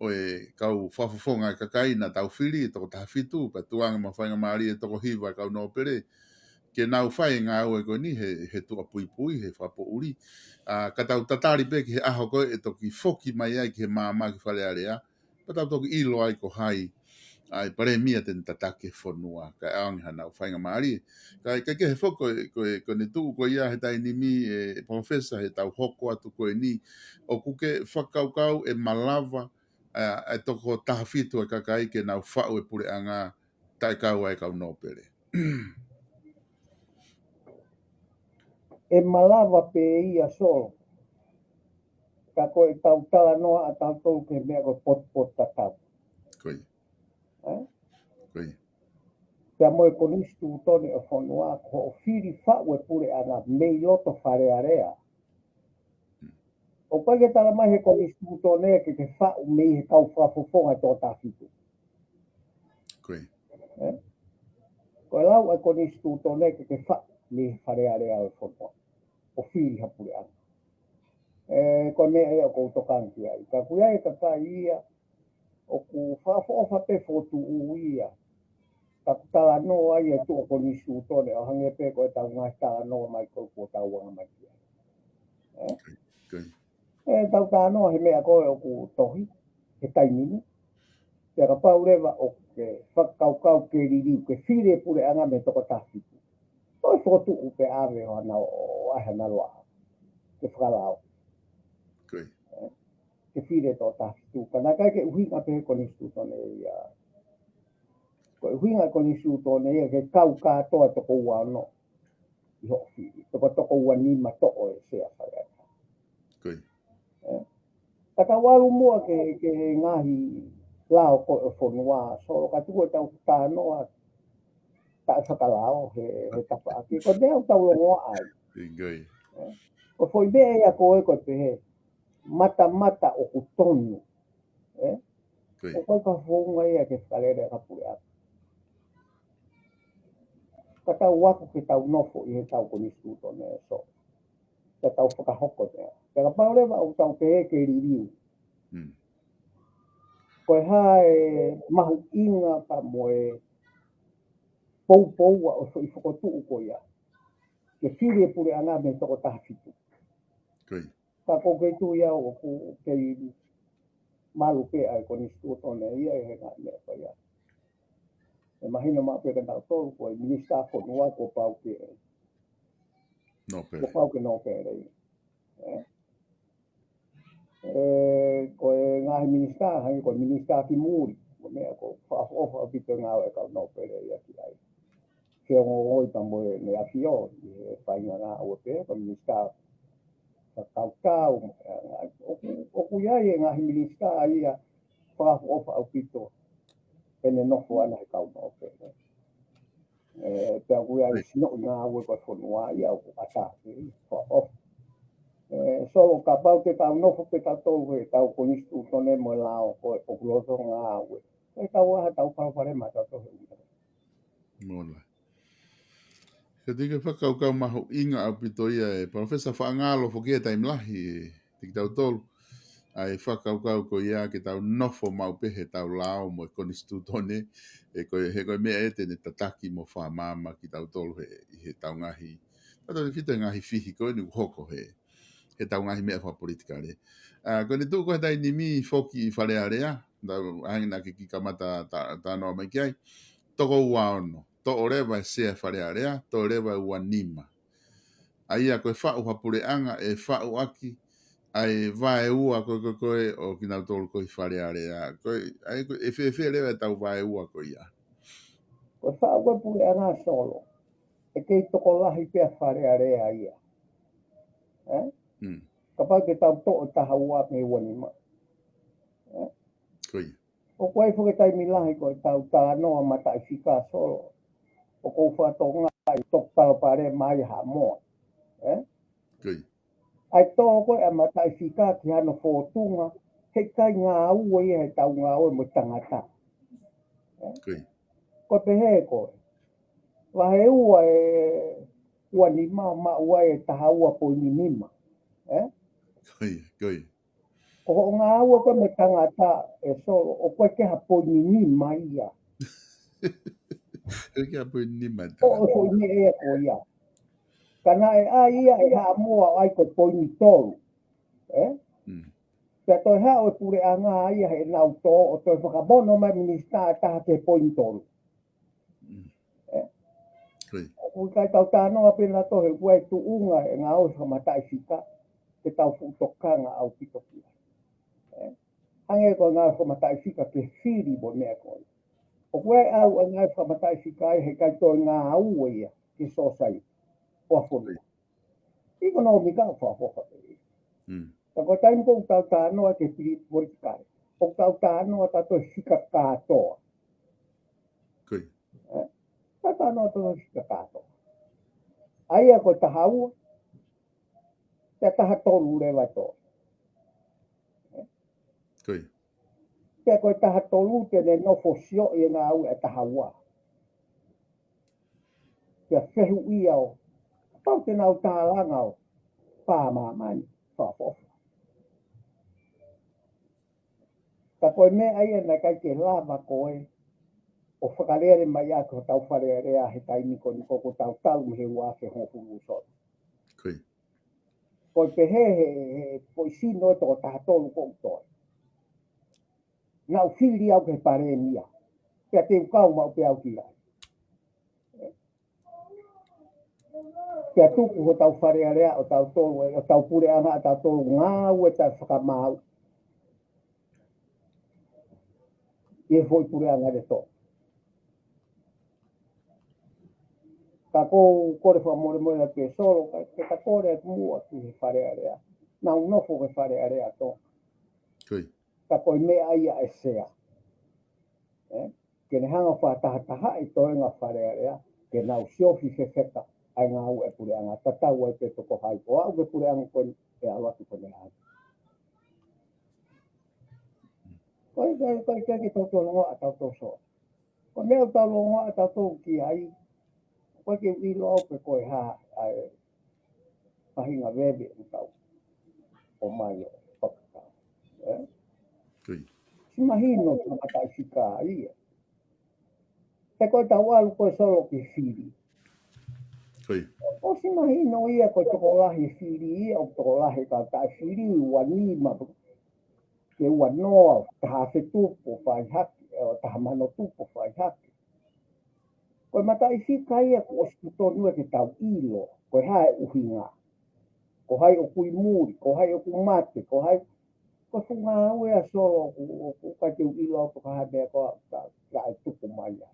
ʻo e kau fakafofonga kakai naʻa tau fili, toko taha fitu, pea tukuange mo ha faingamālie toko hiva kau nōpele. Ke nau fai e ngāue ko eni he, he tuʻapuipui, he fakapoʻuli. ʻA, ka tau tatali pē ki he ʻaho ko ē ʻe toki foki mai ai ki he maama ki Fale Alea. Pea tau toki ʻilo ai ko hai ʻa e palēmia te ne tataki e fonua, kae ʻoange haʻanau faingamālie. Kae, kae kehe foki ko e, ko e, ko ʻene tuʻu ko ia he taimi ni ʻe Palōfesa he tau hoko atu ko eni. ʻOku ke fakakaukau ʻe malava ʻa e toko taha fitu ʻa e kakai ke nau faʻu e puleʻanga taʻekau ʻa e kau nōpele. ʻE malava pē ia Solo. Ka ko e tau talanoa ʻa tautolu ki he meʻa ko e potupotutatau. Ko ia. Eh? Ko ia. Pea mo e konisitūtone ʻo e fonua, ko hoʻo fili faʻu e puleʻanga mei loto Fale Alea. ʻOku ʻikai ke tala mai he konisitūtone ke ke faʻu mei he kau fakafofonga toko taha fitu. Ko ia. Eh? Ko e lau ʻa e konisitūtone ke ke faʻu mei he Fale Alea ʻo e fonua. ʻO fili ha puleʻanga. Eh, ko e meʻa ia ʻoku ou tokanga ki ai. Ka ʻoku ʻi ai e kakai ia, ʻoku fakaʻofoʻofa pē fokotuʻu ia. Ka ʻoku talanoa ia ʻi tuʻa konisitūtone, ʻo hangē pē ko e tau ngaahi talanoa mai ko ē kuo tau anga mai ki ai. Eh? Ko ia. ʻE tau talanoa he meʻa ko ē ʻoku tohi, he taimi ni. Pea kapau leva ʻoku ke fakakaukau ke liliu, ke fili e puleʻanga mei he toko taha fitu. Toe fokotuʻu pē ʻave ʻo hana ʻo, ʻo ʻai hana loa. Ke fakalao. Ko ia. Ke fili e toko taha fitu. Ka naʻe ʻikai ke ʻuhinga pē he konisitūtone ia. Ko e ʻuhinga e konisitūtone ia ke kau kātoa toko ua ono. ʻI hoʻo fili. Toko, toko ua nima toʻo e sea Fale Alea. Ko ia. Eh? Ka tau ʻalu muʻa ke, ke ngaahi lao ko ē ʻo e fonua, Solo, ka tuku e tau talanoa taʻefakalao he, he tafaʻaki. Ko e meʻa ʻoku tau longoaʻa ai. Ko ia. Eh? Ko e foʻi meʻa ia ko ē ko e pehē, matamata ʻoku tonu. Eh? Ko ia. ʻOku ʻikai ko ha founga ia ke fakalele ʻa e puleʻanga. Ka tau ako ke tau nofo ʻi he tau konisitūtone, Solo. Ka tau fakahoko meʻa. Pea kapau leva ʻoku tau pehē ke liliu. Mm. Ko e hā e mahuʻinga pea mo e poupou ʻa e foʻi fokotuʻu ko ia. Ke fili e puleʻanga mei he toko taha fitu. Ko ia. Ka ʻoku ou kei tui au ʻoku kei malu pē ʻa e konisitūtone ia ʻi he ngaahi meʻa ko ia. ʻE mahino maʻu pē kiate kitautolu ko e minisitā fonua kuo pau ke, Nōpele. kuo pau ke nōpele. Eh? Eh, ko e ngaahi minisitā, hangē ko e minisitā ki muli. Ko e meʻa ʻoku fakaʻofoʻofa ʻaupito e ngāue ʻa e kau nōpele ia ki ai. Feongoʻi pea mo ʻEne ʻAfio, ʻi he faʻahinga ngāue pē, ko e minisitā fakakaukau, ʻoku, ʻoku ʻi ai e ngaahi minisitā ia fakaʻofoʻofa ʻaupito ʻene nofo ʻana he kau nōpele. Eh, pea ʻoku ʻi ai e sinoʻi ngāue ko e fonua ia ʻoku ʻatā ke fakaʻofoʻofa. Eh, Solo, kapau te tau nofo pē tautolu he tau konisitūtone mo e lao ko ē ʻoku loto ngāue. Ko e tau aha tau palopalema tautolu he ʻuhinga. Mola. Ka tiki fakakaukau mahuʻinga ʻaupito ia e Palōfesa Faʻangalo foki e taimi lahi ʻe tiki tautolu. ʻA e fakakaukau ko ia ke tau nofo maʻu pē he tau lao mo e konisitūtone, ʻe ko e, he ko e meʻa ʻe te ne tataki mo fakamaama kitautolu he, ʻi he tau ngaahi, tautolu fito e ngaahi fihi ko eni ʻoku hoko he, he tau ngaahi meʻa fakapolitikale. ʻA, ko ʻene tuʻu ko e taimi ni foki ʻi Fale Alea, tau hangē naʻa ke kiʻi kamata ta-, talanoa mai ki ai. Toko ua ono, toʻo leva e sea Fale Alea, toʻo leva e ua nima. ʻA ia ko e faʻu ha puleʻanga ʻe faʻu ʻaki ʻa e vaeua ko ē, ko ē, ko ē ʻo kinautolu ko ē ʻi Fale Alea. Ko e, ʻa ia ko e fēfē leva e tau vaeua ko ia. Ko e faʻu ko ē puleʻanga Solo. ʻE kei tokolahi pē ʻa Fale Alea ia. Eh? Mm. Kapau te tau toʻo taha ua mei he ua nima. Eh? Ko ia. ʻOku ʻi ai foki e taimi lahi ko e tau talanoa mataʻifika Solo. ʻOku ou fakatokangaʻi ʻoku toki palopalema ia ʻi Haʻamoa. Eh? Ko ia. ʻA e tō ko ē ʻa e mataʻifika ki hano fōtunga, heʻikai ngāue ia he tau ngāue mo e tangata. Eh? Ko ia. Ko e pehē ko ē. Vahe ua e ua nima maʻu ai e taha ua poini nima. Eh? Ko ia, ko ia. Ko hoʻo ngāue ko ē mo e tangata ʻe Solo, ʻoku ʻikai ke ha poini nima ia. ʻIkai ke ha poini nima e ʻO, ʻo tangata. foʻi meʻa ia ko ia. Ka naʻe ʻai ia ʻe Haʻamoa ʻo ʻai ko e poini tolu. Eh? Mm. Pea toe haʻu e puleʻanga ia heʻenau tō, ʻo toe fakamono mai minisitā ʻe taha ki he poini tolu. Mm. Eh? Ko ia. ʻOku ʻikai tau talanoa pē nautolu he ʻoku ʻi ai e tuʻunga e ngāue fakamataʻifika, ke tau fuʻu tokanga ʻaupito ki ai. Eh? Hangē ko e ngāue fakamataʻifika ke fili mo e meʻa ko ē. ʻOku ʻi ai ʻa e ngāue fakamataʻifika ai he ʻikai toe ngāue ia ki he sōsaieti ʻo e fonua. ʻIkonōmika ʻoku fakaʻofoʻofa pē ia. Mm. Ka ko e taimi ko ē ʻoku tau talanoa ki he pili-, politikale, ʻoku tau talanoa tautolu he fika kātoa. Ko ia. Ē? Tau talanoa tautolu he fika kātoa. ʻA ia ko e taha ua, pea taha tolu leva ʻe tolu. Ko ia. Pea ko e taha tolu te ne nofo ʻo sioʻi e ngāue ʻa e taha ua. Pea fehuʻia ʻo, kapau te nau tālanga ʻo pā māmani, fakaʻofoʻofa. Ka ko e meʻa ia naʻe ʻikai ke lava ko ē ʻo fakalele mai ʻaki hotau Fale Alea he taimi ko eni ko ē ʻoku tau talu mei he ua afe hongofulu solo. Ko ia. Ko e pehē he, he, he foʻi sino ʻe toko taha tolu ko ē ʻoku toe. Naʻa ku fili au ki he palēmia. Pea te u kau maʻu pē au ki ai. Pea tuku hotau Fale Alea ʻo tautolu, ʻo tau puleʻanga ʻa tautolu ngāue taʻe fakamaau ʻi he foʻi puleʻanga letoʻo. Ka ʻoku ou kole fakamolemole atu e Solo, ka, ka, ka kole atu muʻa ki he Fale Alea. Naʻa ku nofo ki he Fale Alea Tonga. Ko ia. Ka ko e meʻa ia ʻa e Sea. Ē? Ke ne hanga ʻo fakatahatahaʻi e toenga Fale Alea, ke nau siofi fefeka ʻa e ngāue ʻa e puleʻanga, tatau ai pē pe ko hai. ʻO aʻu ki he puleʻanga ko eni ʻe ʻalu atu ko eni ʻalu. Ko e, ko e, ko e, ko e ke tau tolongoaʻa tautolu Solo. Ko e meʻa ʻoku tau longoaʻa tautolu ki ai, ʻoku ʻikai ke u ʻilo au pe ko e hā ʻa e faʻahinga veve ʻoku tau ʻomai ʻo fakakau. Ē? Ko ia. Siʻi mahino fakamataʻifika ia. He ko ʻetau ʻalu ko ē Solo ki he fili. Ko ia. ʻOsi mahino ia ko e tokolahi e fili ia, ʻoku tokolahi e kau taʻefili, ua nima, ke ua noa, taha afe tupu, fai hake, ē, taha mano tupu, fai hake. Ko e mataʻifika ia kuo ʻosi totonu ia ke tau ʻilo, ko e hā e ʻuhinga. Ko hai ʻoku ʻi muli, ko hai ʻoku mate, ko hai, ko e fuʻu ngāue ʻa Solo ʻoku, ʻoku ʻikai ke u ʻilo au pe ko e hā e meʻa ko ē ʻoku ta, ta e tuku mai ai.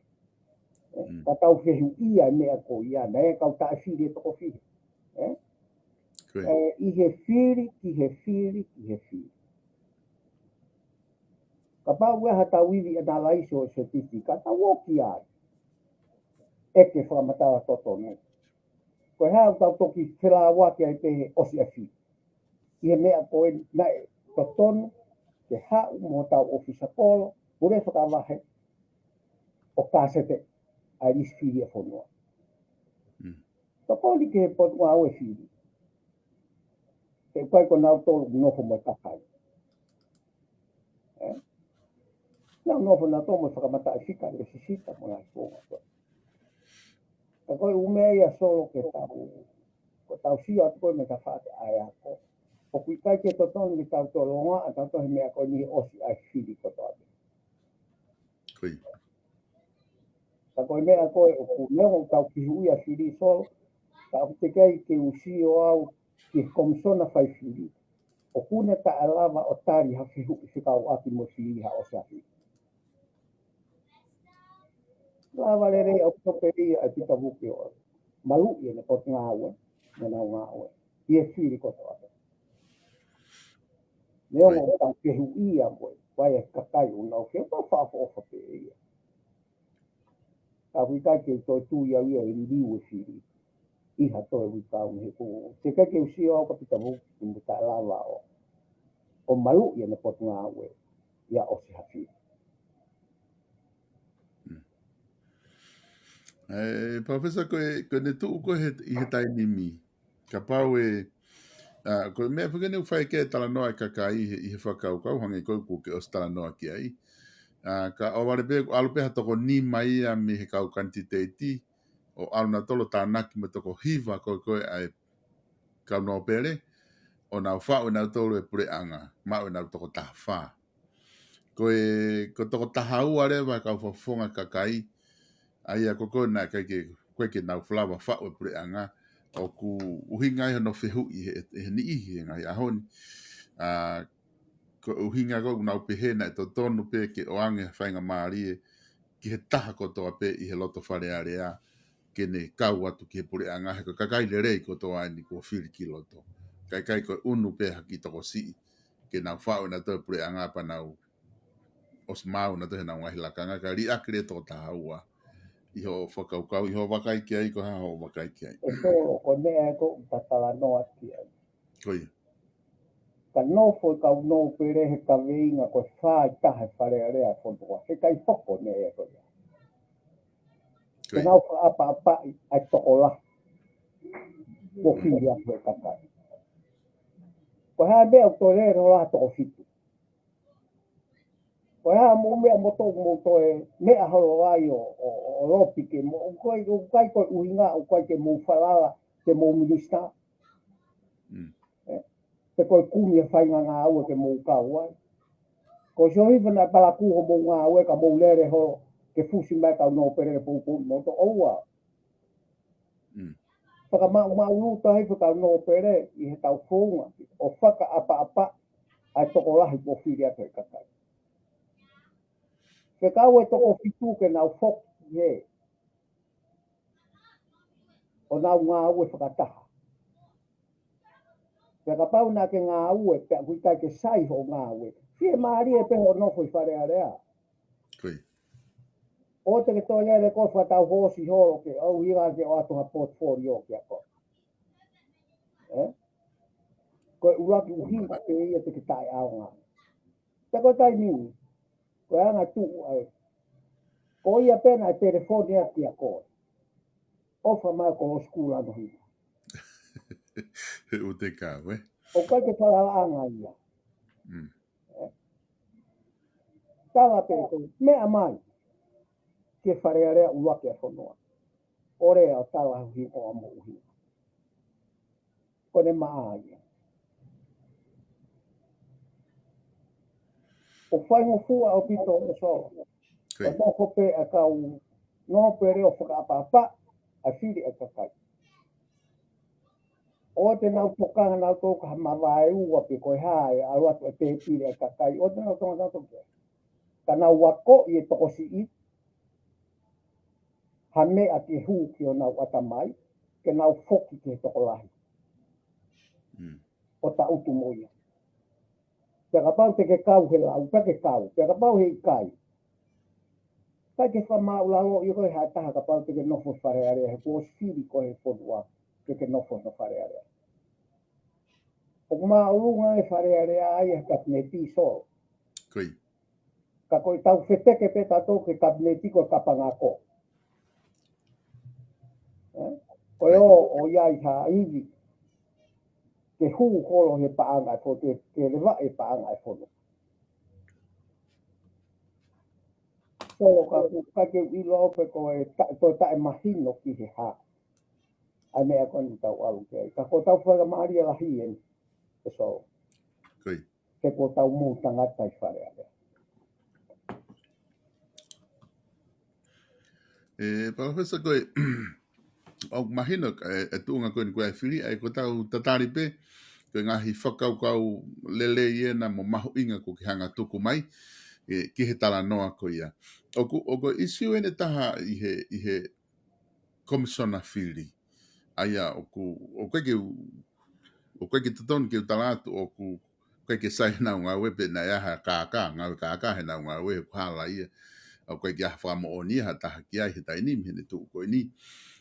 Mm. Ka tau fehuʻia e meʻa ko ia, naʻe kau taʻefili ʻe toko fiha. Ē? Ko ia. Ē, ʻi he fili, ki he fili, ki he fili. Kapau ʻe ʻi ai haʻatau ivi ʻanalaiso ʻo e sētisi, ka tau ō ki ai. ʻEke fakamatala totonu. Ko e hā ʻoku tau toki felāveʻi ai pē he ʻosi ʻa e fili. ʻI he meʻa ko ē naʻe totonu, ke haʻu mo hotau ʻōfisa kolo, pule fakavahe, ʻo kāsete ʻa e lisi fili ʻa e fonua. Mm. Tokoni ki he potungāue fili. He ʻoku ʻikai ko nautolu ʻoku nofo mo e kakai. Ē? Nau nofo nautolu mo e fakamataʻifika, lesisita mo e ngaahi founga ko ē. Ka ko e ʻū meʻa ia Solo ke tau, ko ʻetau sio atu ko ē mei he tafaʻaki ʻa e ako. ʻOku ʻikai ke totonu ke tau tolongoaʻa tautolu he meʻa ko eni he ʻosi ʻa e fili kotoa pē. Ko ia. Ka ko e meʻa ko ē ʻoku, neongo ʻoku tau fehuʻia fili Solo, ka ʻoku teʻeki ai ke u sio au ki he Komisona Faifili, ʻoku ne taʻe lava ʻo tali ha fehuʻi fekauʻaki mo e fili ha ʻosi ʻa e fili. Lava lelei ʻaupito pē ia ʻa e Pita Vuke ʻo maluʻi ʻene potungāue, mo ʻenau ngāue. ʻI he fili kotoa pē. Neongo ʻoku tau fehuʻia mo e, ʻa e kakai ʻoku nau fehuʻi, fakaʻofoʻofa pē ia. Ka ʻoku ʻikai ke u toe tui au ia ʻe liliu e fili ʻi ha toe uike ʻe ua he kuo. Teʻeki ai ke u sio au kia Pita Vuke mo taʻe lava ʻo, ʻo maluʻi ʻene potungāue ia ʻosi ha fili. Mm. Ē, Palōfesa, ko e, ko ʻene tuʻu ko ē he, ʻi he taimi ni. Kapau ʻe, ʻa, ko e meʻa pē ko eni ʻoku fai ki ai e talanoa ʻa e kakai ʻi he, ʻi he fakakaukau, hangē ko ē kuo ke ʻosi talanoa ki ai. ʻA, ka ʻohovale pē, ʻalu pē ha toko nima ia mei he kau kanititeiti, ʻo ʻalu nautolu ʻo tānaki mo e toko hiva ko ē ko ē ʻa e kau nōpele, ʻo nau faʻu ʻe nautolu e puleʻanga, maʻu ʻenau toko taha fā. Ko e, ko e toko taha ua leva e kau fakafofonga kakai, ʻa ia ko ē ko ē naʻe ʻikai ke, ʻikai ke nau lava faʻu e puleʻanga, ʻoku ʻuhinga ai hono fehuʻi he, he niʻihi he ngaahi ʻaho ni. ʻA, ko e ʻuhinga ko ē ʻoku nau pehē naʻe totonu pē ke ʻoange ha faingamālie ki he taha kotoa pē ʻi he loto Fale Alea ke ne kau atu ki he puleʻanga, he ko e kakai lelei kotoa eni kuo fili ki loto. Kae ʻikai ko e ʻunu pē ha kiʻi tokosiʻi ke nau faʻu ʻenautolu e puleʻanga pea nau ʻosi maau ʻenautolu heʻenau ngaahi lakanga. Ka liʻaki leva e toko taha ua ʻi hoʻo fakakaukau, ʻi hoʻo vakai ki ai, ko e hā hoʻo vakai ki ai? ʻE Solo, ko e meʻa ē ʻoku ta talanoa ki ai. Ko ia. Ka nofo e kau nōpele he kaveinga ko e fai taha e Fale Alea e fonua, he ʻikai hoko e meʻa ko ia. Ko ia. Ke nau fakaʻapaʻapaʻi ʻa e tokolahi kuo fili atu e kakai. Ko e hā e meʻa ʻoku toe lele holo ai ha toko fitu? Ko e hā mo e meʻa mo e tō mo toe meʻa holo ai ʻo, ʻo, ʻo, ʻo lopi ke mo, ʻoku ʻikai, ʻoku ʻikai ko e ʻuhinga, ʻoku ʻikai ke mou falala, ke mou minisitā. Mm. ʻE, pe ko e kumi e faʻahinga ngāue ke mou kau ai. Ko e sio hifo naʻe palakū hoʻomou ngāue ka mou lele holo ke fusi mai e kau nōpele ke poupou mo to ʻoua. Mm. Fakamaʻumaʻuluta hifo e kau nōpele ʻi heʻetau founga ʻo fakaʻapaʻapa ʻa e tokolahi kuo fili atu e kakai. Fekau e toko fitu ke nau foki he ʻo nau ngāue fakataha. Pea kapau naʻa ke ngāue, pea ʻoku ʻikai ke sai hoʻo ngāue, fiemālie pē hoʻo nofo ʻi Fale Alea. Ko ia. ʻOua te ke toe lele koe fakatau hoosi holo ke ʻoua ke ʻoatu ha portfolio kia koe. ʻE? Ko e ʻuluaki ʻuhinga pē ia te ke taʻeʻaonga. Pea ko e taimi ni, ko e anga tuʻu ai. Ko ia pē naʻe telefoni atu kia koe. ʻOfa mai ko e sikula no hina. He ʻoku te kau, ē? ʻOku ʻikai ke falalaʻanga ia. Mm. Ē? Tala pē ko e meʻa mai ki he Fale Alea ʻuluaki ʻa e fonua. ʻO lea ʻo tala ho hingoa mo ho ʻuhinga. Ko ʻene maʻa ia. ʻOku faingofua ʻaupito ʻe Solo. Ko ia. ʻOku nofo pē ʻa e kau nōpele ʻo fakaʻapaʻapa ʻa e fili ʻa e kakai. ʻOua te nau tokanga nautolu ki ha mavaeua pe ko e hā ʻe ʻalu atu e pēpile ʻa e kakai. ʻOua te nau tokanga nautolu ki ai. Ka nau akoʻi e tokosiʻi ha meʻa ke hū ki honau ʻatamai, ke nau foki ki he tokolahi. Mm. ʻO taʻutu mo ia. Pea kapau te ke kau he lau, pea ke kau. Pea kapau he ʻikai, ʻikai ke fakamāʻulaloʻi koe ʻe ha taha kapau te ke nofo Fale Alea, he kuo ʻosi fili koe he fonua ke ke nofo ʻi Fale Alea. ʻOku māʻolunga e Fale Alea ʻa e kapineti, Solo. Ko ia. Ka ko ʻetau feteke pē tautolu ki he kapineti ko e kapangako. Ē? Ko ia. ʻOku ʻi ai ha ivi ke hū holo he paʻanga ʻo e fo-, ke, ke leva e paʻanga ʻo e fonua. Solo, ka ʻoku ʻikai ke u ʻilo pe ko e ta-, ko e taʻemahino ki he hā ʻa e meʻa ko eni ʻoku tau ʻalu ki ai. Ka ko ʻetau faingamālie lahi eni, ʻe Solo. Ko ia. He ko ʻetau mou tangata ʻi Fale Alea. ʻE, Palōfesa, ko e, ʻoku mahino, ʻe, e tuʻunga ko eni ko e fili, ʻa ia ko ʻetau tatali pē, ko e ngaahi fakakaukau lelei ena mo mahuʻinga kuo ke hanga tuku mai, ʻe, ki he talanoa ko ia. ʻOku, ʻoku ʻisiū eni ʻe taha ʻi he, ʻi he Komisona Fili. ʻA ia ʻoku, ʻoku ʻikai ke u-, ʻoku ʻikai ke totonu ke u tala atu ʻoku ʻikai ke sai ʻenau ngāue pe naʻe ʻi ai ha kākā, ngāue kākā heʻenau ngāue, ʻoku hala ia. ʻOku ʻikai ke ʻi ai ha fakamoʻoni ha taha ki ai he taimi ni, heʻene tuʻu ko eni.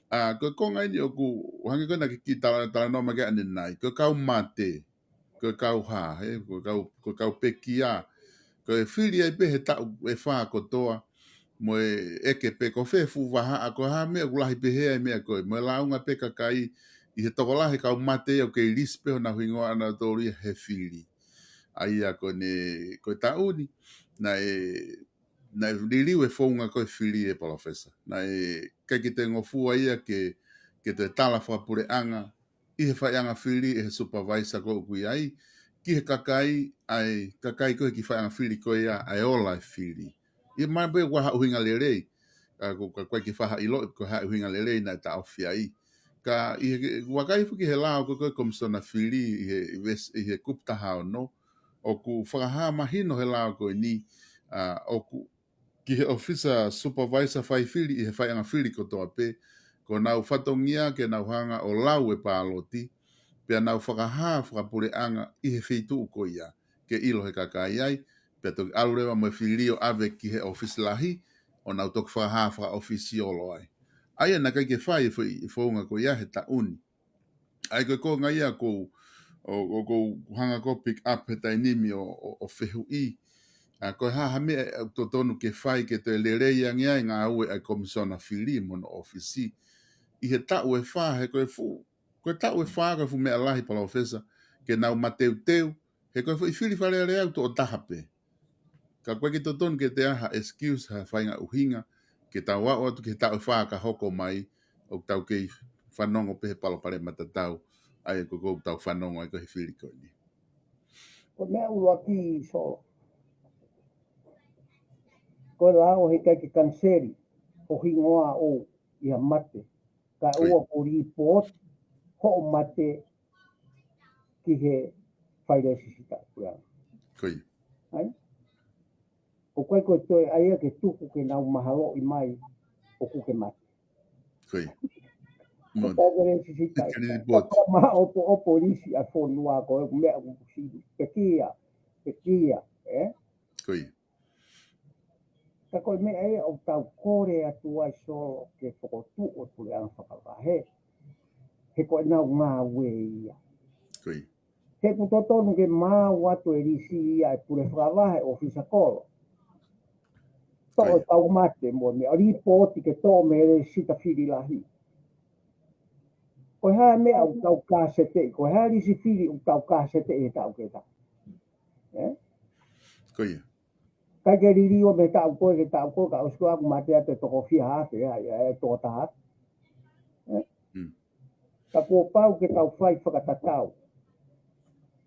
ʻA, ko e konga eni ʻoku, ʻo hangē ko ena ke kiʻi tala, talanoa mai ki ai ʻanenai. Ko e kau mate, ko e kau hā, he, ko e kau, ko e kau pekia, ko e fili ai pē he taʻu ʻe fā kotoa, mo e ʻeke pē ko fē fuʻu vahaʻa, ko e hā e meʻa ʻoku lahi pehē ai e meʻa ko ē, mo e lāunga pē kakai, ʻi he tokolahi e kau mate ia ʻoku kei lisi pē honau hingoa ʻanautolu ia he fili. ʻA ia ko ʻene, ko e taʻu ni, naʻe, naʻe liliu e founga ko e fili, ʻe Palōfesa. Naʻe ʻikai ke toe ngofua ia ke, ke toe tala fakapuleʻanga, ʻi he faiʻanga fili, ʻe he supervisor ko ē ʻoku ʻi ai, ki he kakai, ʻa e kakai ko ē ki he faiʻanga fili ko ia, ʻa e ola e fili. ʻI he mai pē ʻoku ʻi ai ha ʻuhinga lelei, ka ko, ka ʻoku ʻikai ke faʻa ʻiloʻi pe ko e hā e ʻuhinga lelei naʻe taʻofi ai. Ka ʻi he, ʻoku vakai foki he lao ko ē ko e Komisona Fili ʻi he, ʻi he kupu taha ono, ʻoku fakahā mahino he lao ko eni, ʻa, ʻoku ki he ʻofisa supervisor faifili ʻi he faiʻanga fili kotoa pē, ko ʻenau fatongia ke nau hanga ʻo lau e pāloti, pea nau fakahā fakapuleʻanga ʻi he feituʻu ko ia, ke ʻilo he kakai ai, pea toki ʻalu leva mo e fili ʻo ʻave ki he ʻofisi lahi, ʻo nau toki fakahā fakaʻofisiolo ai. ʻA ia naʻe ʻikai ke fai e foʻi, e founga ko ia he taʻu ni. ʻA ia ko e konga ia ʻoku ou, ʻo, ʻoku ou hanga ʻo pick up he taimi ni ʻo, ʻo, ʻo fehuʻi. ʻA, ko e hā ha meʻa ʻoku totonu ke fai ke toe lelei ange ai e ngāue ʻa e Komisona Fili mo hono ʻofisi. ʻI he taʻu ʻe fā, he ko e fuʻu, ko e taʻu ʻe fā, ko e fuʻu meʻa lahi Palōfesa, ke nau mateuteu, he ko e foʻi fili Fale Alea ʻoku toʻo taha pē. Ka ʻoku ʻikai ke totonu ke toe ʻi ai ha excuse, ha faʻahinga ʻuhinga, ke tau aʻu atu ki he taʻu ʻe fā ka hoko mai, ʻoku tau kei fanongo pē he palopalema tatau, ʻa ia ko ē ʻoku tau fanongo ai ko e he fili ko eni. Ko e meʻa ʻuluaki Solo. Ko e lao he ʻikai ke kaniseli ho hingoa ʻi ha mate. Kae ʻoua kuo lipooti hoʻo mate ki he fai lēsisita. Ko ia. ʻAi? ʻOku ʻikai ko e toe ʻai ia ke tuku ke nau mahaloʻi mai ʻoku ke mate. Ko ia. Ko e fai lēsisita. Ka maʻopoʻopo lisi ʻa e fonua ko e meʻa ʻoku sili. Pekia, pekia, ē? Ko ia. Ka ko e meʻa ia ʻoku tau kole atu ai Solo ke fokotuʻu e puleʻanga fakavahe. He ko ʻenau ngāue ia. Ko ia. He ʻoku totonu ke maau atu e lisi ia e pule fakavahe ʻofisa kolo. Toʻo e kau mate mo e meʻa, lipooti ke toʻo mei he lēsisita fili lahi. Ko e hā e meʻa ʻoku tau kāseteʻi, ko e hā e lisi fili ʻoku tau kāseteʻi he taʻu ke taʻu. Ē? Ko ia. ʻIkai ke liliu mei he taʻu ko ē ki he taʻu ko ē, ka ʻosi ko ē ʻoku mate atu e toko fiha afe, ʻa ia, ʻe toko taha afe. Ē? Ka kuo pau ke tau fai fakatatau.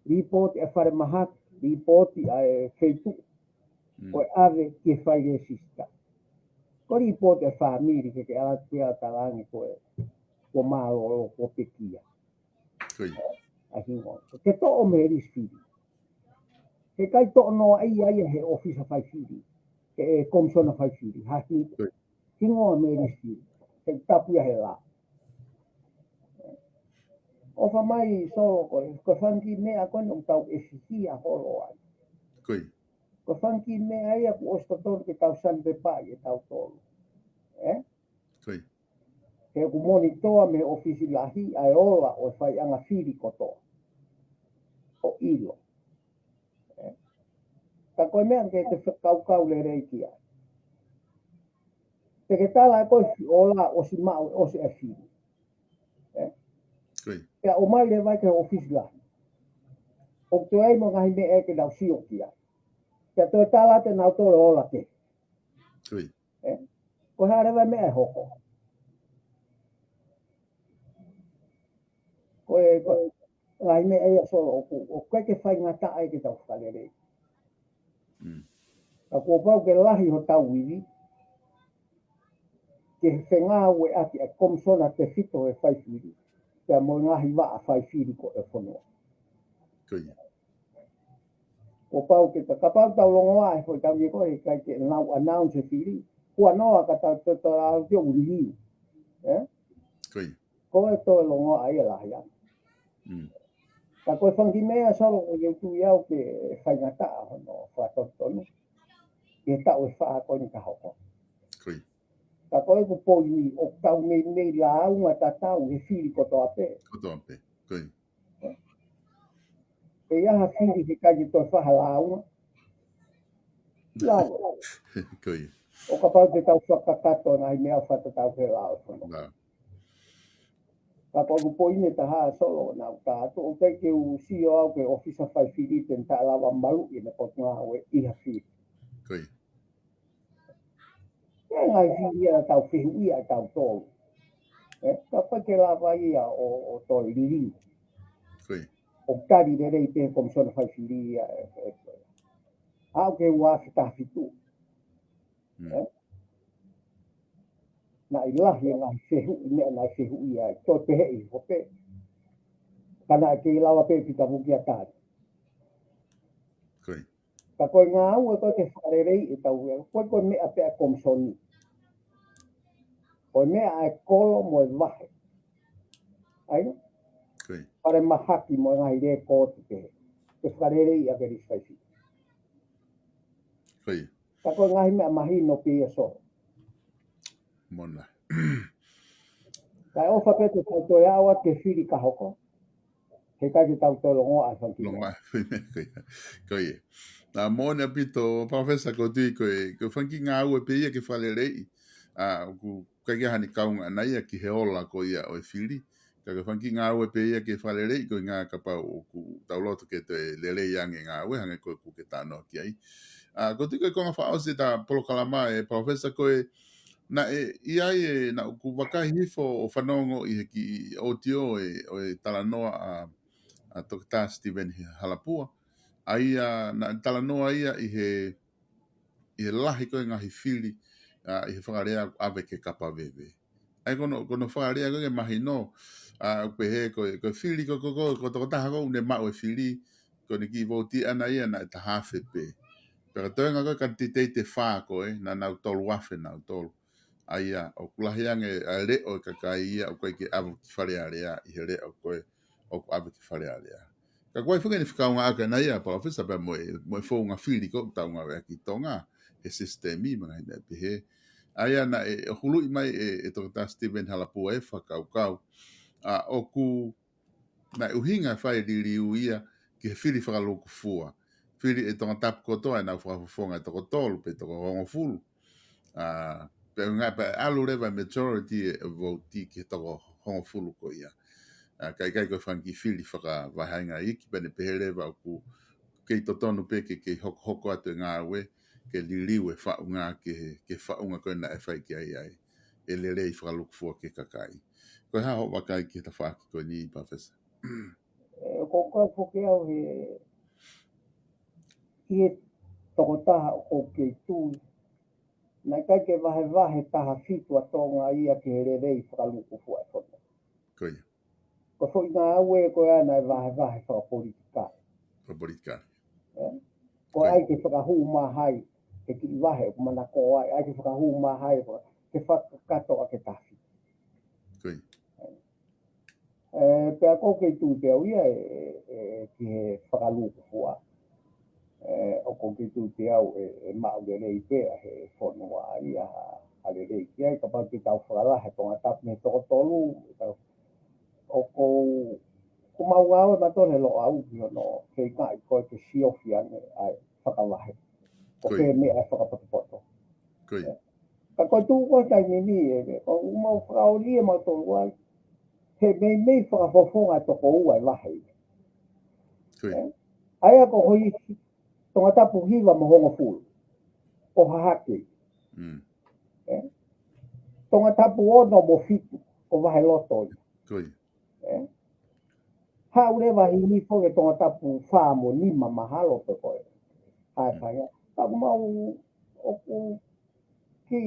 Lipooti ʻa e falemahaki, lipooti ʻa e feituʻu, ko e ʻave ki he fai lēsisita. Ko e lipooti ʻa e fāmili ke ke ʻalu atu ʻo talaange ko e, kuo mālōlō, kuo pekia. Ko ia. ʻA e hingoa. Ke toʻo mei he lisi fili. He ʻikai toʻo noa ia ia he ʻofisa faifili. He, he Komisona Faifili. Ha hi-, hingoa mei he lisi fili. He tapu ia he lao. ʻOfa mai Solo ko e, ko e fanga kiʻi meʻa ko eni ʻoku tau ʻefihia holo ai. Ko ia. Ko e fanga kiʻi meʻa ia kuo ʻosi totonu ke tau sandpaper ʻi he taʻu tolu. Ē? Ko ia. He ʻoku monitoa mei he ʻofisi lahi ʻa e ola ʻo e faiʻanga fili kotoa. ʻO ʻilo. Ē? Ka ko e meʻa ke te fakakaukau lelei ki ai. Te ke tala ko e fi-, ola ʻosi maʻu ʻosi e fili. Ē? Ko ia. Pea ʻomai leva ki he ʻofisi lahi. ʻOku toe ʻi ai mo e ngaahi meʻa ke nau sio ki ai. Pea toe tala atu ʻe nautolu e ola kehe. Ko ia. Ē? Ko e hā leva e meʻa ʻe hoko. Ko e, ko e, ngaahi meʻa ia Solo ʻoku, ʻoku ʻikai ke faingataʻa ia ke tau fakalelei. Mm. Ka kuo pau ke lahi hotau ivi, ke fengāueʻaki ʻa e Komisona Tefito he faifili, pea mo e ngaahi vaʻa faifili ko ē ʻo e fonua. Ko ia. Kuo pau ke ta-, kapau tau longoaʻa he foʻi taimi ko ē he ʻikai ke nau announce e fili. Kuo noa ka tau te tau lau ke ʻuli liu. Ē? Ko ia. Ko e toe longoaʻa ia lahi ange. Mm. Ka ko e fanga kiʻi meʻa Solo ʻoku ou tui au ke faingataʻa hono fakatotonu. ʻI he taʻu ʻe fā ko eni ka hoko. Ko ia. Ka ko e ʻeku poini ʻoku tau meimei lāunga tatau he fili kotoa pē. Kotoa pē. Ko ia. ʻE ʻi ai ha fili he ʻikai ke toe fai ha lāunga. Lāunga. Ko ia. ʻO kapau te tau fakakakato e ngaahi meʻa ʻoku fakatatau ki he lao ʻo e fonua. Nā. Ka ko ʻeku poini ʻe taha Solo naʻa ku tā atu, ʻoku ʻikai ke u sio au ki he ʻofisa faifili te ne taʻe lava maluʻi ʻene potungāue ʻi ha fili. Ko ia. ʻE ngaahi fili ia naʻa tau fehuʻia ʻe tautolu. Ē, ka ʻoku ʻikai ke lava ia ʻo, ʻo toe liliu. Ko ia. ʻOku tali lelei pē Komisona Faifili ia ē, ē, ē. Aʻu ki he ua afe taha fitu. Mm. Ē? Naʻe lahi e ngaahi fehuʻi, meʻa naʻe fehuʻia ai, toe peheʻi hifo pē. Ka naʻe kei lava pē Pita Vukia tali. Ka ko e ngāue ko ē ke fakaleleiʻi ʻetau, ko e, ko e meʻa pē ʻa e komisoni. Ko e meʻa ʻa e kolo mo e vahe. ʻA ia? Falemahaki mo e ngaahi lēkooti pē. Ke fakaleleiʻi ʻaki e lisi faifekau. Ka ko e ngaahi meʻa mahino pē ia, Solo. Mona. Kae ʻofa pē te tau toe aʻu atu ke fili ka hoko. He ʻikai ke tau toe longoaʻa e fanga kiʻi meʻa. Ko ia. Naʻa moʻoni ʻaupito, Palōfesa, ʻoku ou tui ko e, ko e fanga kiʻi ngāue pē ia ke fakaleleiʻi. ʻA, ʻoku ʻikai ke ʻi ai hano kaunga ʻana ia ki he ola ko ia ʻo e fili. Ka ko e fanga kiʻi ngāue pē ia ke fakaleleiʻi, ko e ʻuhinga kapau ʻoku tau loto ke toe lelei ange e ngāue, hangē ko ē ʻoku ke talanoa ki ai. ʻA, ʻoku ou tui ko e konga fakaʻosi ʻeta polokalama, ʻe Palōfesa, ko e, naʻe ʻi ai e, naʻa ku vakai hifo ʻo fanongo ʻi he kiʻi ʻōtiō ʻo e, ʻo e talanoa ʻa, ʻa Toketā Steven Halapua. ʻA ia, naʻe talanoa ia ʻi he, ʻi he lahi ko ē ngaahi fili, ʻa, ʻi he fakalea ʻave ke kapa veve. ʻA ia ko hono, ko hono fakalea ko ē ke mahino, ʻa, ʻoku pehē ko e, ko e fili ko, ko, ko, ko e tokotaha ko ē ʻoku ne maʻu e fili, ko ʻene kiʻi vouti ʻana ia naʻe taha afe pē. Pea ko e toenga ko ē kanititeiti ʻe fā ko ē, naʻa nau tolu afe nautolu. ʻA ia, ʻoku lahi ange ʻa e leʻo ʻo e kakai ia ʻoku ʻikai ke ʻave ki Fale Alea, ʻi he leʻo ko ē ʻoku ʻave ki Fale Alea. Ka ko e fanga kiʻi fakaʻuhinga ʻa ē naʻe ʻi ai, Palōfesa, pea mo e, mo e founga fili ko ē ʻoku tau ngāueʻaki ʻi Tonga, he sisitemi, mo e ngaahi meʻa pehē. ʻA ia naʻe, ʻe huluʻi mai ʻe, ʻe Toketā Steven Halapua e fakakaukau. ʻA, ʻoku, naʻe ʻuhinga fai e liliu ia ki he fili fakalūkufua. Fili ʻe Tongatapu kotoa ʻenau fakafofonga ʻe toko tolu pe toko hongofulu. ʻA, pea ʻuhinga pē ʻalu leva e majority e vouti ki he toko hongofulu ko ia. ʻA, ka ʻikai ko e fanga kiʻi fili fakavahaʻinga iiki, pea ne pehē leva ʻoku kei totonu pē ke, ke hokohoko atu e ngāue, ke liliu e faʻunga, ke, ke faʻunga ko ē naʻe fai ki ai ʻa e, ʻe lelei fakalūkufua ki he kakai. Ko e hā hoʻo vakai ki he tafaʻaki ko eni, Palōfesa? ʻE, ʻoku ou kau foki au he, ʻi he tokotaha ʻoku ou kei tui. Naʻe ʻikai ke vahevahe taha fitu ʻa Tonga ia ki he lelei fakalūkufua e fonua. Ko ia. Ko e foʻi ngāue ko ia naʻe vahevahe fakapolitikale. Fakapolitikale. ʻE? Ko ia. ʻAi ke fakahū mai ai, ke kiʻi vahe, ʻoku manakoa ai, ʻai ke fakahū mai ai, ke fakakakato ʻaki e taha fitu. Ko ia. ʻE, pea ʻoku ou kei tui pē au ia ʻe, ʻe, ʻe, ki he fakalūkufua. ʻE, ʻoku ou kei tui pē au ʻe, ʻe maʻu lelei pē ʻa e fonua ia ha, ha lelei ki ai, kapau te tau fakalahi e Tongatapu mei he toko tolu, tau, ʻoku ou, ʻoku mau ngāue mautolu he Loʻau ki hono feingaʻi ko ē ke siofi ange ʻa e fakavahe. ʻOku Ko ia. pē meʻa ʻe fakapotopoto. Ko ia. Ka ko e tuʻu ko ē taimi ni ʻe, ʻoku mau fakaoli ʻe mautolu ai. He meimei fakafofonga toko ua e vahe. Ko ia. ʻE? ʻA ia ko hoʻo ʻi Tongatapu hiva mo hongofulu. ʻO hahake. Mm. ʻE? Tongatapu ono mo fitu. ʻO vahe loto ia. Ko ia. ʻE? Haʻu leva hili foki e Tongatapu fā mo nima mahalo pē ko ē. Hai Mm. fai. Ka ʻoku mau ʻoku ki,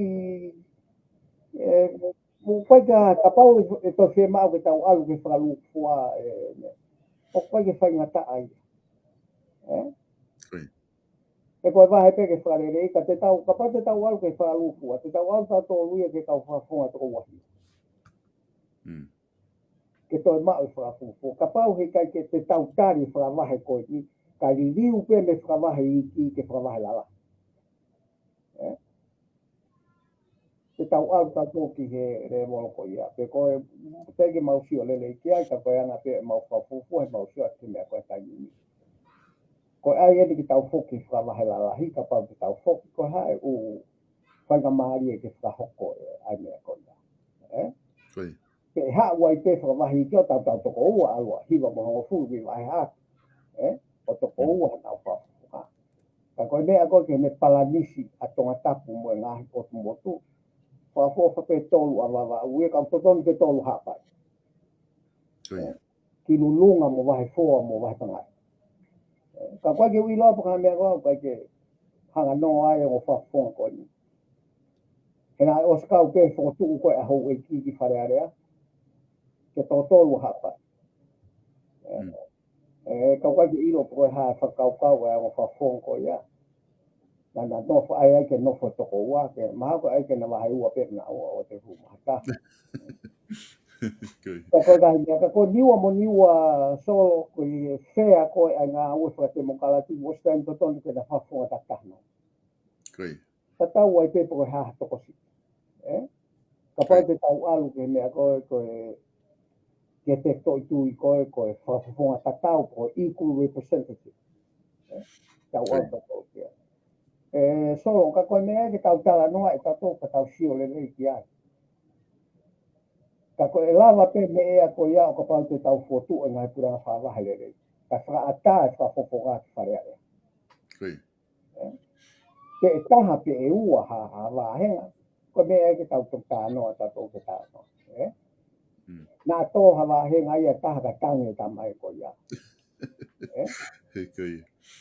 ʻe, mo ʻikai ke, kapau ʻe, ʻe toe fiemaʻu ke tau ʻalu ke fakalūkufua, ʻe, ʻoku ʻikai ke faingataʻa ia. ʻE? Ko ia. ʻE ko e vahe pē ke fakalelei, ka te tau, kapau te tau ʻalu ke fakalūkufua, te tau ʻalu tautolu ia ki he kau fakafofonga toko ua hiva. Mm. Ke toe maʻu e fakafuofua. Kapau he ʻikai ke te tau tali e fakavahe ko eni, ka liliu pē mei he fakavahe iiki ki he fakavahe lalahi. ʻE? Te tau ʻalu tautolu ki he lēvolo ko ia. Pe ko e, teʻeki ke mau sio lelei ki ai, ka ko e anga pē ʻemau fakafuofua, he mau sio atu ki he meʻa ko e taimi ni. Ko e ʻai eni ke tau foki he fakavahe lalahi, kapau te tau foki ko e hā e ʻū faingamālie ke fakahoko e ʻai meʻa ko ia. ʻE? Ko ia. Ke haʻu ai pē fakavahe iiki ʻo tautau toko ua, ʻalu ʻa hiva mo hongofulu ki vahe hake. ʻE? ʻO toko Mm. ua nau fakafofonga. Ka ko e meʻa ko ē ke ne palanisi ʻa Tongatapu mo e ngaahi ʻotu motu. Fakafofonga pē tolu ʻa Vavaʻu, ʻe kau totonu ke tolu Haʻapai. Ko ia. ʻE? Kilulunga mo Vahefoa mo Vahepangai. ʻE, ka ʻoku ʻikai ke u ʻilo pe ko e hā e meʻa ko ē ʻoku ʻikai ke hanga noa ai ʻo fakafofonga ko eni. He naʻe ʻosi kau pē fokotuʻu ko ē ʻa houʻeiki ki Fale Alea. Ke toko tolu Haʻapai. ʻE, Mm. ʻE, kau ʻikai ke ʻilo pe ko e hā e fakakaukau ʻa e ongo fakafofonga ko ia. Naʻa na nofo ai ai ke nofo toko ua, ke mahalo ko e ʻai ke na vahe ua pē naʻa ua ʻo te hū mahata. Ka ko e taimi, ka ko Niua mo Niua Solo, ko e fea ko e ʻa e ngāue fakatemokalati, ʻosi taimi totonu ke na fakafofonga takitaha. Tatau ai pē pe ko e hā ha tokosiʻi. ʻE? Kapau te tau ʻalu ki he meʻa ko e, ko e, ke te toʻi tui ko e, ko e fakafofonga tatau, ko e equal representative. ʻE? Tau ʻalu tatau ki ai. ʻE, Solo, ka ko e meʻa ke tau talanoa ʻe tautolu ka tau sio lelei ki ai. Ka ko e lava pē meʻa ko ia ʻo kapau te tau fokotuʻu e ngaahi puleʻanga fakavahe lelei. Ka fakaʻatā e fakafofonga ki Fale Alea. ʻE? Pe ʻe taha pe ʻe ua ha, ha vāhenga. Ko e meʻa ke tau toki talanoa, tautolu ke talanoa. ʻE? Naʻa tō ha vāhenga ia taha ka tangi e tamai ko ia. ʻE?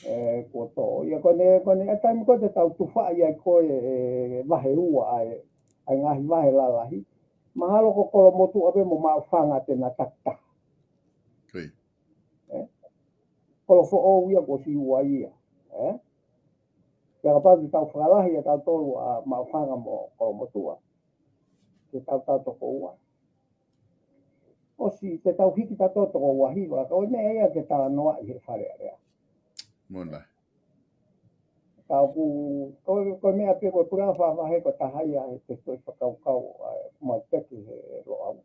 ʻE, kuo tō. Ia ko ʻene, ko ʻene, ʻa e taimi ko ē te tau tufaʻi ai ko e, e vahe ua ʻa e, ʻa e ngaahi vahe lalahi. Mahalo ko Kolomotuʻa pē mo Maʻufanga te na takitaha. ʻE? Kolofoʻou ia kuo ʻosi ua ia. ʻE? Pea kapau te tau fakalahi ʻa tautolu ʻa Maʻufanga mo Kolomotuʻa. Ke tau tau toko ua. ʻOsi te tau hiki tautolu toko ua hiva, ka ko e meʻa ia ke talanoaʻi he Fale Alea. Mona. Ka ʻoku, ko, ko e meʻa pē ko e puleʻanga fakavahe ko e taha ia he te toe fakakaukau ʻa e mau teke he Loʻau.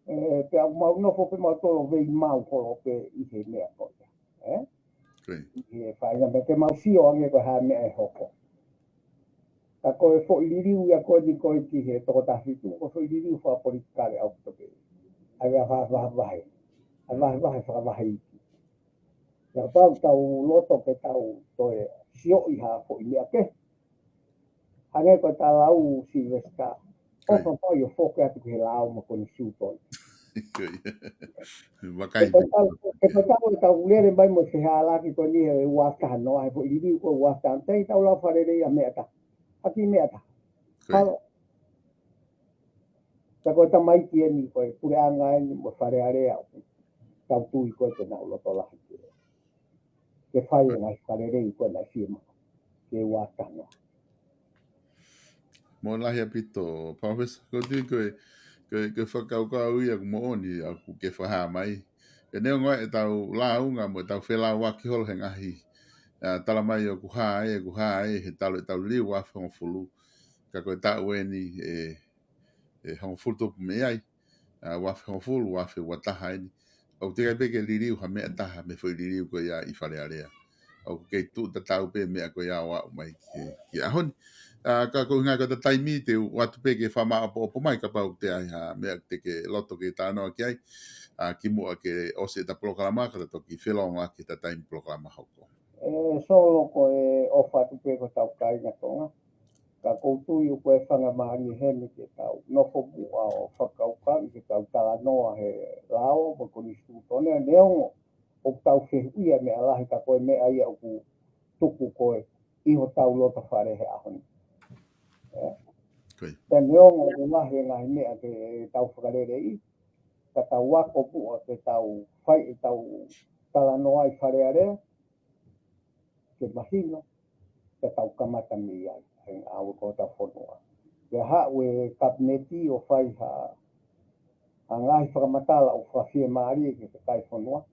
ʻE, pea mau nofo pē mau tolo vei mau holo pē ʻi he meʻa ko ia. ʻE? ʻI he faʻahinga meʻa ke mau sio ange ko e hā meʻa ʻe hoko. Ka ko e foʻi liliu ia ko eni ko e ki he toko taha fitu, ko e foʻi liliu fakapolitikale ʻaupito pē. ʻA e vahevahe. ʻA e vahevahe fakavahe iiki. Ia kapau tau loto ke tau toe sioʻi ha foʻi meʻa kehe. Hangē ko e talau Sylvester. ʻOfa pau ʻo foki atu ki he lao mo Konisitūtone. Vakai. He ko e tau, he ko e tau, tau lele mai mo e fehālaaki ko eni he ua taha noa, he foʻi liliu ko e ua taha noa. Tei tau lau fakalelei ʻa meʻa taha. ʻAki meʻa taha. Halo. Ka ko e tamaiki eni ko e puleʻanga eni mo Fale Alea. Tau tui ko e te nau loto lahi ke, ke fai e ngaahi fakalelei ko e naʻe fiemaʻu. Ke ua taha noa. Mou lahi ʻaupito, Palōfesa, ko e tui ko e, ko e, ko e fakakaukau ia ʻoku moʻoni ʻoku ke fakahā mai. Ke neongo ʻetau lāunga mo ʻetau felauʻaki holo he ngaahi, ʻa, tala mai ʻoku hā ē, ʻoku hā ē, he talu ʻetau liliu ua afe hongofulu. Ka ko e taʻu eni, ʻe, ʻe hongofulu tupu mei ai. ʻA, ua afe hongofulu, ua afe ua taha eni. ʻOku teʻeki ai pē ke liliu ha meʻa taha mei he foʻi liliu ko ia ʻi Fale Alea. ʻOku kei tuʻu tatau pē meʻa ko ia ʻo aʻu mai ki, ki he ʻaho ni. ʻA, ka ko e ʻuhinga ko ʻeta taimi te u ʻoatu pē ke fakamāʻopoʻopo mai kapau te ʻi ai ha meʻa te ke loto ke talanoa ki ai. ʻA, kimuʻa ke ʻosi ʻeta polokalama ka ta toki felōngoaki ʻeta taimi polokalama hoko. ʻE, Solo, ko e ʻofa atu pē ki hotau kāinga Tonga. Ka ʻoku ou tui ʻoku ʻi ai e fanga mahani heni ke tau nofo muʻa ʻo fakakaukau ke tau talanoa he lao mo Konisitūtone, neongo ʻoku tau fehuʻia meʻa lahi ka ko e meʻa ia ʻoku tuku ko e ʻi hotau loto fale he ʻaho ni. ʻE? Pea neongo ʻoku lahi e ngaahi meʻa ke tau fakaleleiʻi, ka tau ako muʻa ke tau fai ʻetau talanoa ʻi Fale Alea, ke mahino, ke tau kamata mei ai, he ngāue ko hotau fonua. Ke haʻu e kapineti ʻo fai ha, ha ngaahi fakamatala ʻoku fakafiemālie ki he kakai fonua,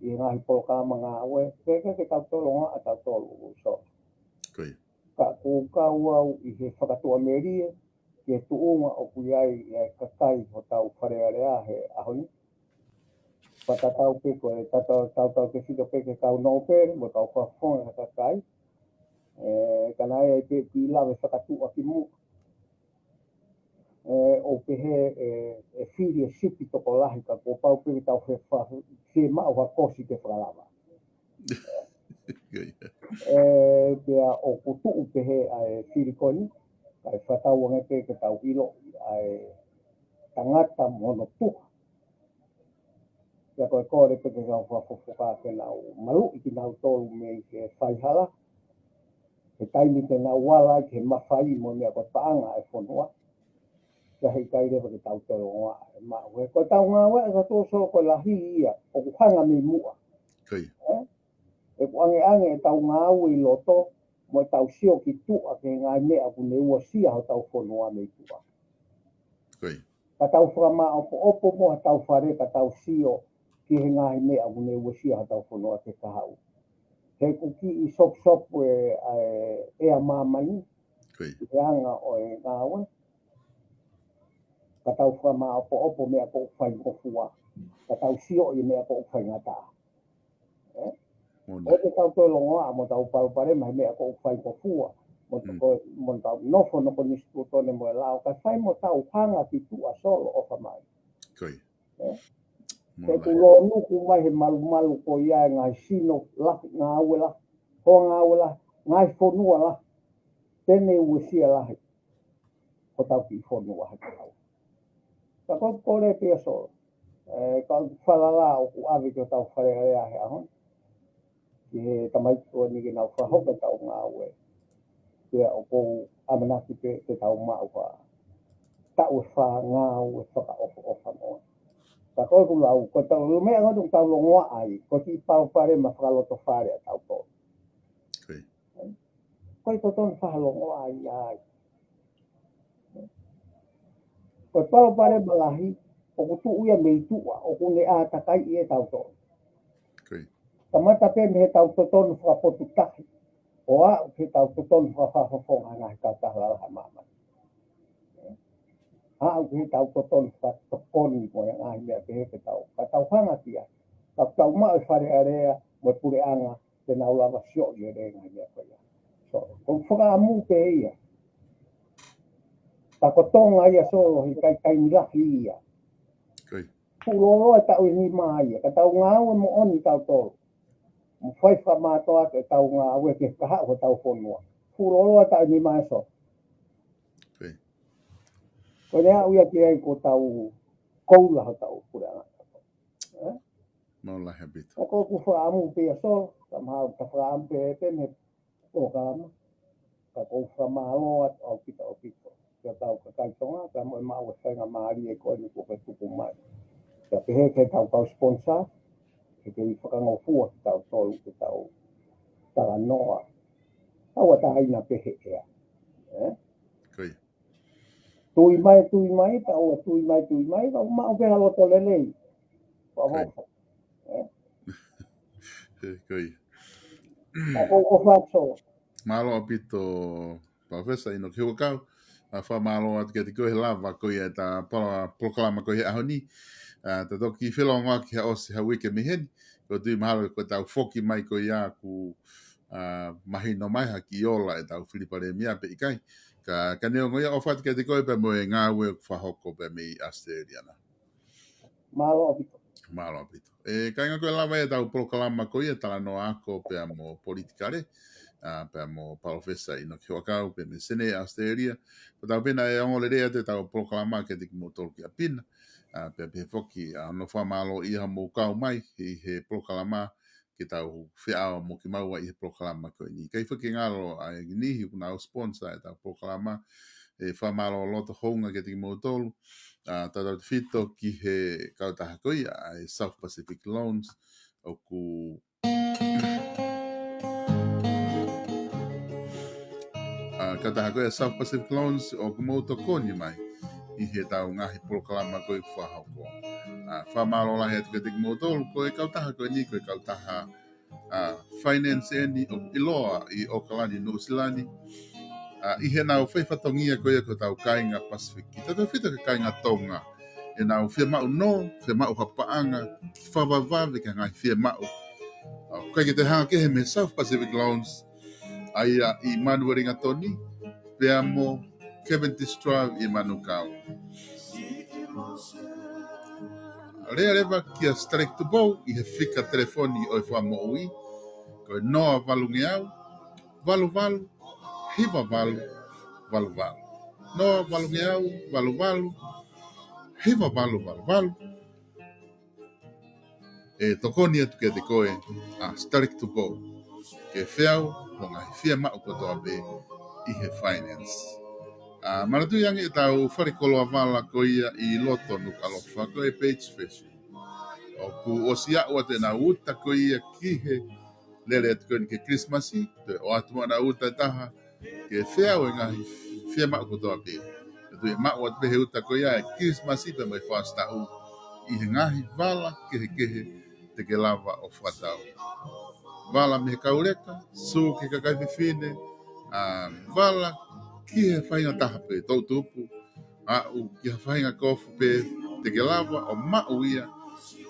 ʻi he ngaahi polokalama ngāue, pea ke tau tolonga ʻa tautolu, Solo. Ka ʻoku ou kau au ʻi he fakatuʻamelie, ki he tuʻunga ʻoku ʻi ai ʻa e kakai hotau Fale Alea he ʻaho ni. Fakatau pē ko e tatau, tautautefito pē ki he kau nōpele, mo e kau fakafofonga kakai. ʻE, ka naʻe ʻi ai pē kiʻi lave fakatuʻa kimuʻa. ʻE, ʻo pehē, ʻe, ʻe fili e sipi tokolahi ka kuo pau pē ke tau fe-, fa-, fiemaʻu ha kosi ke fakalava. ʻE, pea ʻoku tuʻu pehē ʻa e fili ko eni, kae fakatauange pē ke tau ʻilo ʻa e tangata mo hono tuha. Pea ko e kole pē ki he kau fakafofonga ke nau maluʻi kinautolu mei he faihala, he taimi te nau ala ai ki he mafai mo e meʻa ko e paʻanga ʻa e fonua. Ka heʻikai leva ke tau toe longoaʻa e maʻu. He ko ʻetau ngāue ʻatautolu Solo ko e lahi ia, ʻoku hanga mei muʻa. Ko ia. Ē? ʻOku ʻangeʻange ʻetau ngāue ʻi loto, mo ʻetau sio ki tuʻa ki he ngaahi meʻa ʻoku ne uesia hotau fonua mei tuʻa. Ko ia. Ka tau fakamāʻopoʻopo mo hotau fale ka tau sio ki he ngaahi meʻa ʻoku ne uesia hotau fonua ki he kahaʻu. He ʻoku kiʻi sopusopu e, e, ʻea māmani, Ko ia. ʻi he anga ʻo e ngāue. Ka tau fakamāʻopoʻopo meʻa ʻoku faingofua. Ka tau sio ʻi he meʻa ʻoku faingataʻa. Ē? Moʻoni. ʻOua te tau toe longoaʻa mo tau palopalema he meʻa ʻoku faingofua. Mo Mm. tau, mo tau nofo noko ni situtone mo e lao. Ka fai mo tau hanga ki tuʻa Solo ʻofa mai. Ko ia. Ē? Mo He la. kuo lōnuku mai he malumalu ko ia e ngaahi sino lahi, ngāue lahi, hoa ngāue lahi, ngaahi fonua lahi. Te ne uesia lahi hotau kiʻi fonua he kahaʻu. Ka ko e kole pē ia Solo. Ē, ka ʻoku falala ʻoku ʻave ki hotau Fale Alea he ʻaho ni. Ki he tamaiki ko eni ke nau fakahoko ʻetau ngāue. Pea ʻoku ou ʻamanaki pē ke tau maʻu ha taʻu ʻe fā ngāue fakaʻofoʻofa mo. Ka ko ʻeku lau, ko ʻetau meʻa ʻoku tau longoaʻa ai, ko e kiʻi palopalema fakalotofale ʻatautolu. Ko ia. Ko e totonu fakalongoaʻa ia ai. Ko e palopalema lahi, ʻoku tuʻu ia mei tuʻa, ʻoku ne ʻātakaiʻi ʻe tautolu. Ko ia. Kamata pē mei heʻetau totonu fakapotu tahi, ʻo aʻu ki heʻetau totonu fakafofonga ngaahi kautaha lalahi ʻa māmani. Aʻu ki heʻetau totonu fakatokoni mo e ngaahi meʻa pehē ke tau, ka tau hanga ki ai. Ka tau maʻu e Fale Alea mo e puleʻanga, te nau lava sio ʻi he ngaahi meʻa ko ia. So, ko e fakaʻamu pē ia. Ka ko Tonga ia Solo, heʻikai taimi lahi ia. Ko ia. Fuʻu lōloa e taʻu ʻe nima ia, ka tau ngāue moʻoni tautolu. Mo fai fakamātoato ʻetau ngāue ki he kahaʻu hotau fonua. Fuʻu lōloa e taʻu ʻe nima ia Solo. Ko ia. Ko ʻene aʻu ia ki ai ko ʻetau koula hotau puleʻanga. Ē? Mālō lahi ʻaupito. Ka ko ʻeku fakaʻamu pē ia Solo, ka mahalo ka fakaʻamu pē ʻe te ne polokalama. Ka ʻoku ou fakamālō atu ʻaupito ʻaupito. Kia tau kakai Tonga, pea mo e maʻu e faingamālie ko eni kuo ke tuku mai. Pea pehē ki heʻetau kau sponsor, ke kei fakangofua kitautolu ke tau talanoa. Tauʻatāina pē he ʻea. Ē? Ko ia. Tui mai, tui mai, tau tui mai, tui mai, tau maʻu pē ha loto lelei. Ko ia. Pea hoko. Ē? Ko ia. Ka ko e ʻofa atu Solo. Mālō ʻaupito, Palōfesa ʻInoke Huʻakau. ʻA, fakamālō atu kiate koe he lava ko ia ʻeta pala-, polokalama ko ia he ʻaho ni. ʻA, ta toki felongoaki ha ʻosi ha uike mei heni. Ko e tui mahalo ko ʻetau foki mai ko ia ʻoku, ʻa, mahino mai ha kiʻi ola ʻetau fili palēmia pe ʻikai. Ka, ka neongo ia ʻofa atu kiate koe pea mo e ngāue ʻoku fakahoko pea mei ʻAositelēlia na. Mālō ʻaupito. Mālō ʻaupito. ʻE, kāinga ko e lava ia ʻetau polokalama ko ia talanoa ako pea mo politikale, ʻa, pea mo Palōfesa ʻInoke Huʻakau pea mei Senē ʻAositelēlia. Ko ʻetau pehē naʻe ongo lelei atu ʻetau polokalama kiate kimoutolu ki ʻapi na. ʻA, pea pehē foki, ʻa, hono fakamālō ʻi hoʻomou kau mai ʻi he polokalama ke tau feʻao mo kimaua ʻi he polokalama ko eni. ʻIkai foki ke ngalo ʻa e niʻihi ʻoku nau sponsor ʻetau polokalama, ʻe fakamālō loto houngaʻia kiate kimoutolu, ʻa, tautautefito ki he kautaha ko ia, ʻa e South Pacific Loans, ʻoku ʻA, kautaha ko ia South Pacific Loans ʻoku mou tokoni mai ʻi heʻetau ngaahi polokalama ko ia ʻoku fakahoko. ʻA, fakamālō lahi atu kiate kimoutolu, ko e kautaha ko eni, ko e kautaha, ʻa, finance eni ʻoku ʻiloa ʻi ʻOkalani, Nuʻusila ni. ʻA, ʻi heʻenau fai fatongia ko ia ki hotau kāinga Pasifiki. Tautautefito ki he kāinga Tonga. ʻEnau fiemaʻu nō, fiemaʻu ha paʻanga, fakavavevave ki he ngaahi fiemaʻu. ʻA, ʻoku ʻikai ke toe hanga kehe mei he South Pacific Loans, ʻa ia ʻi Manurewa Lingatoni, pea mo Cavendish Drive ʻi Manukau. Lea leva kia Staleki Tupou ʻi he fika telefoni ʻo e Fakamoʻui, ko e noa valungeau, valu valu, hiva valu, valu valu. Noa valungeau, valu valu, hiva valu, valu valu. ʻE tokoni atu kiate koe ʻa Staleki Tupou ke feau hoʻo ngaahi fiemaʻu kotoa pē ʻi he finance. ʻA, manatuʻi ange ʻetau fale koloa vala ko ia ʻi loto Nukuʻalofa ko e Page Fashion. ʻOku ʻosi aʻu atu ʻenau uta ko ia ki he lele atu ko eni ki he Kilisimasi, toe ʻoatu mo ʻenau uta ʻe taha, ke feau e ngaahi fiemaʻu kotoa pē. Te tau maʻu atu pē he uta ko ia e Kilisimasi pea mo e fakaʻosi taʻu ʻi he ngaahi vala kehekehe te ke lava ʻo fakatau. Vala mei he kauleka, sū ki he kakai fefine, ʻa, vala ki he faʻahinga taha pē, toʻutupu, aʻu ki ha faʻahinga kofu pē te ke lava ʻo maʻu ia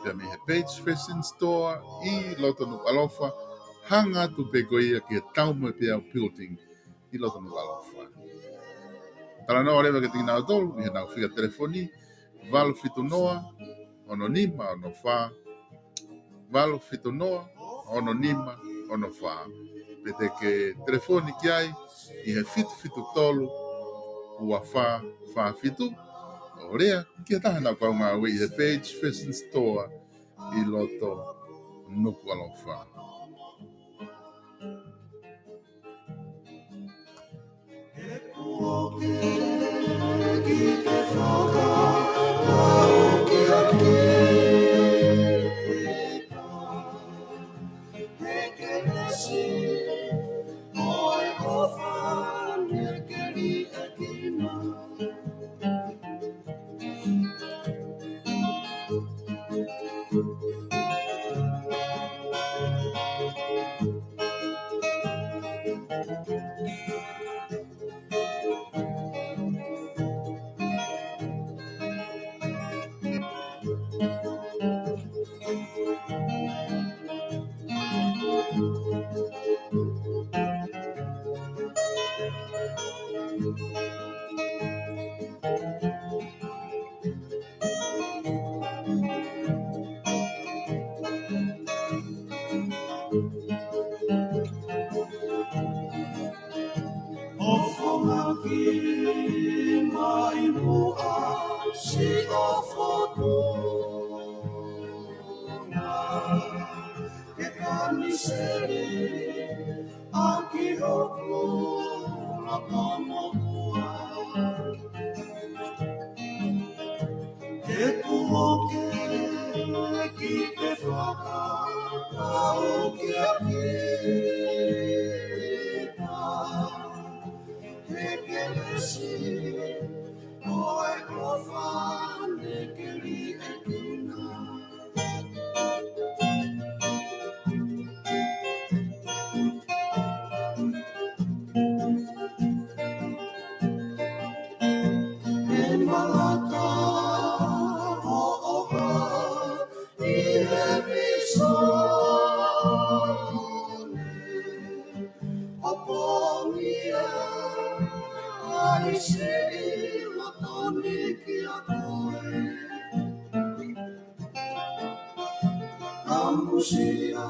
pea mei he Page Fashion Store ʻi loto Nukuʻalofa, hanga atu pē ko ia ki he Taumoepeau Building ʻi loto Nukuʻalofa. Talanoa leva kiate kinautolu ʻi heʻenau fika telefoni, valu fitu noa, ono nima ono fā, valu fitu noa, ono nima ono fā. Pe te ke telefoni ki ai ʻi he fitu fitu tolu, ua fā fā fitu, ʻo lea ki ha taha ʻenau kaungāue ʻi he Page Fashion Store ʻi loto Nukuʻalofa. ʻOfo ngaki mai muʻa siʻo fotu na ke kaniseli ʻaki hoku lapa moʻua. He kuo ke ki te fakakau ki a kita. He kelesi, ko e kofa ne keli e kina. He malaka hoʻo ʻi he visone ʻo pongia ai siʻi loto ni kia koe. Kamusia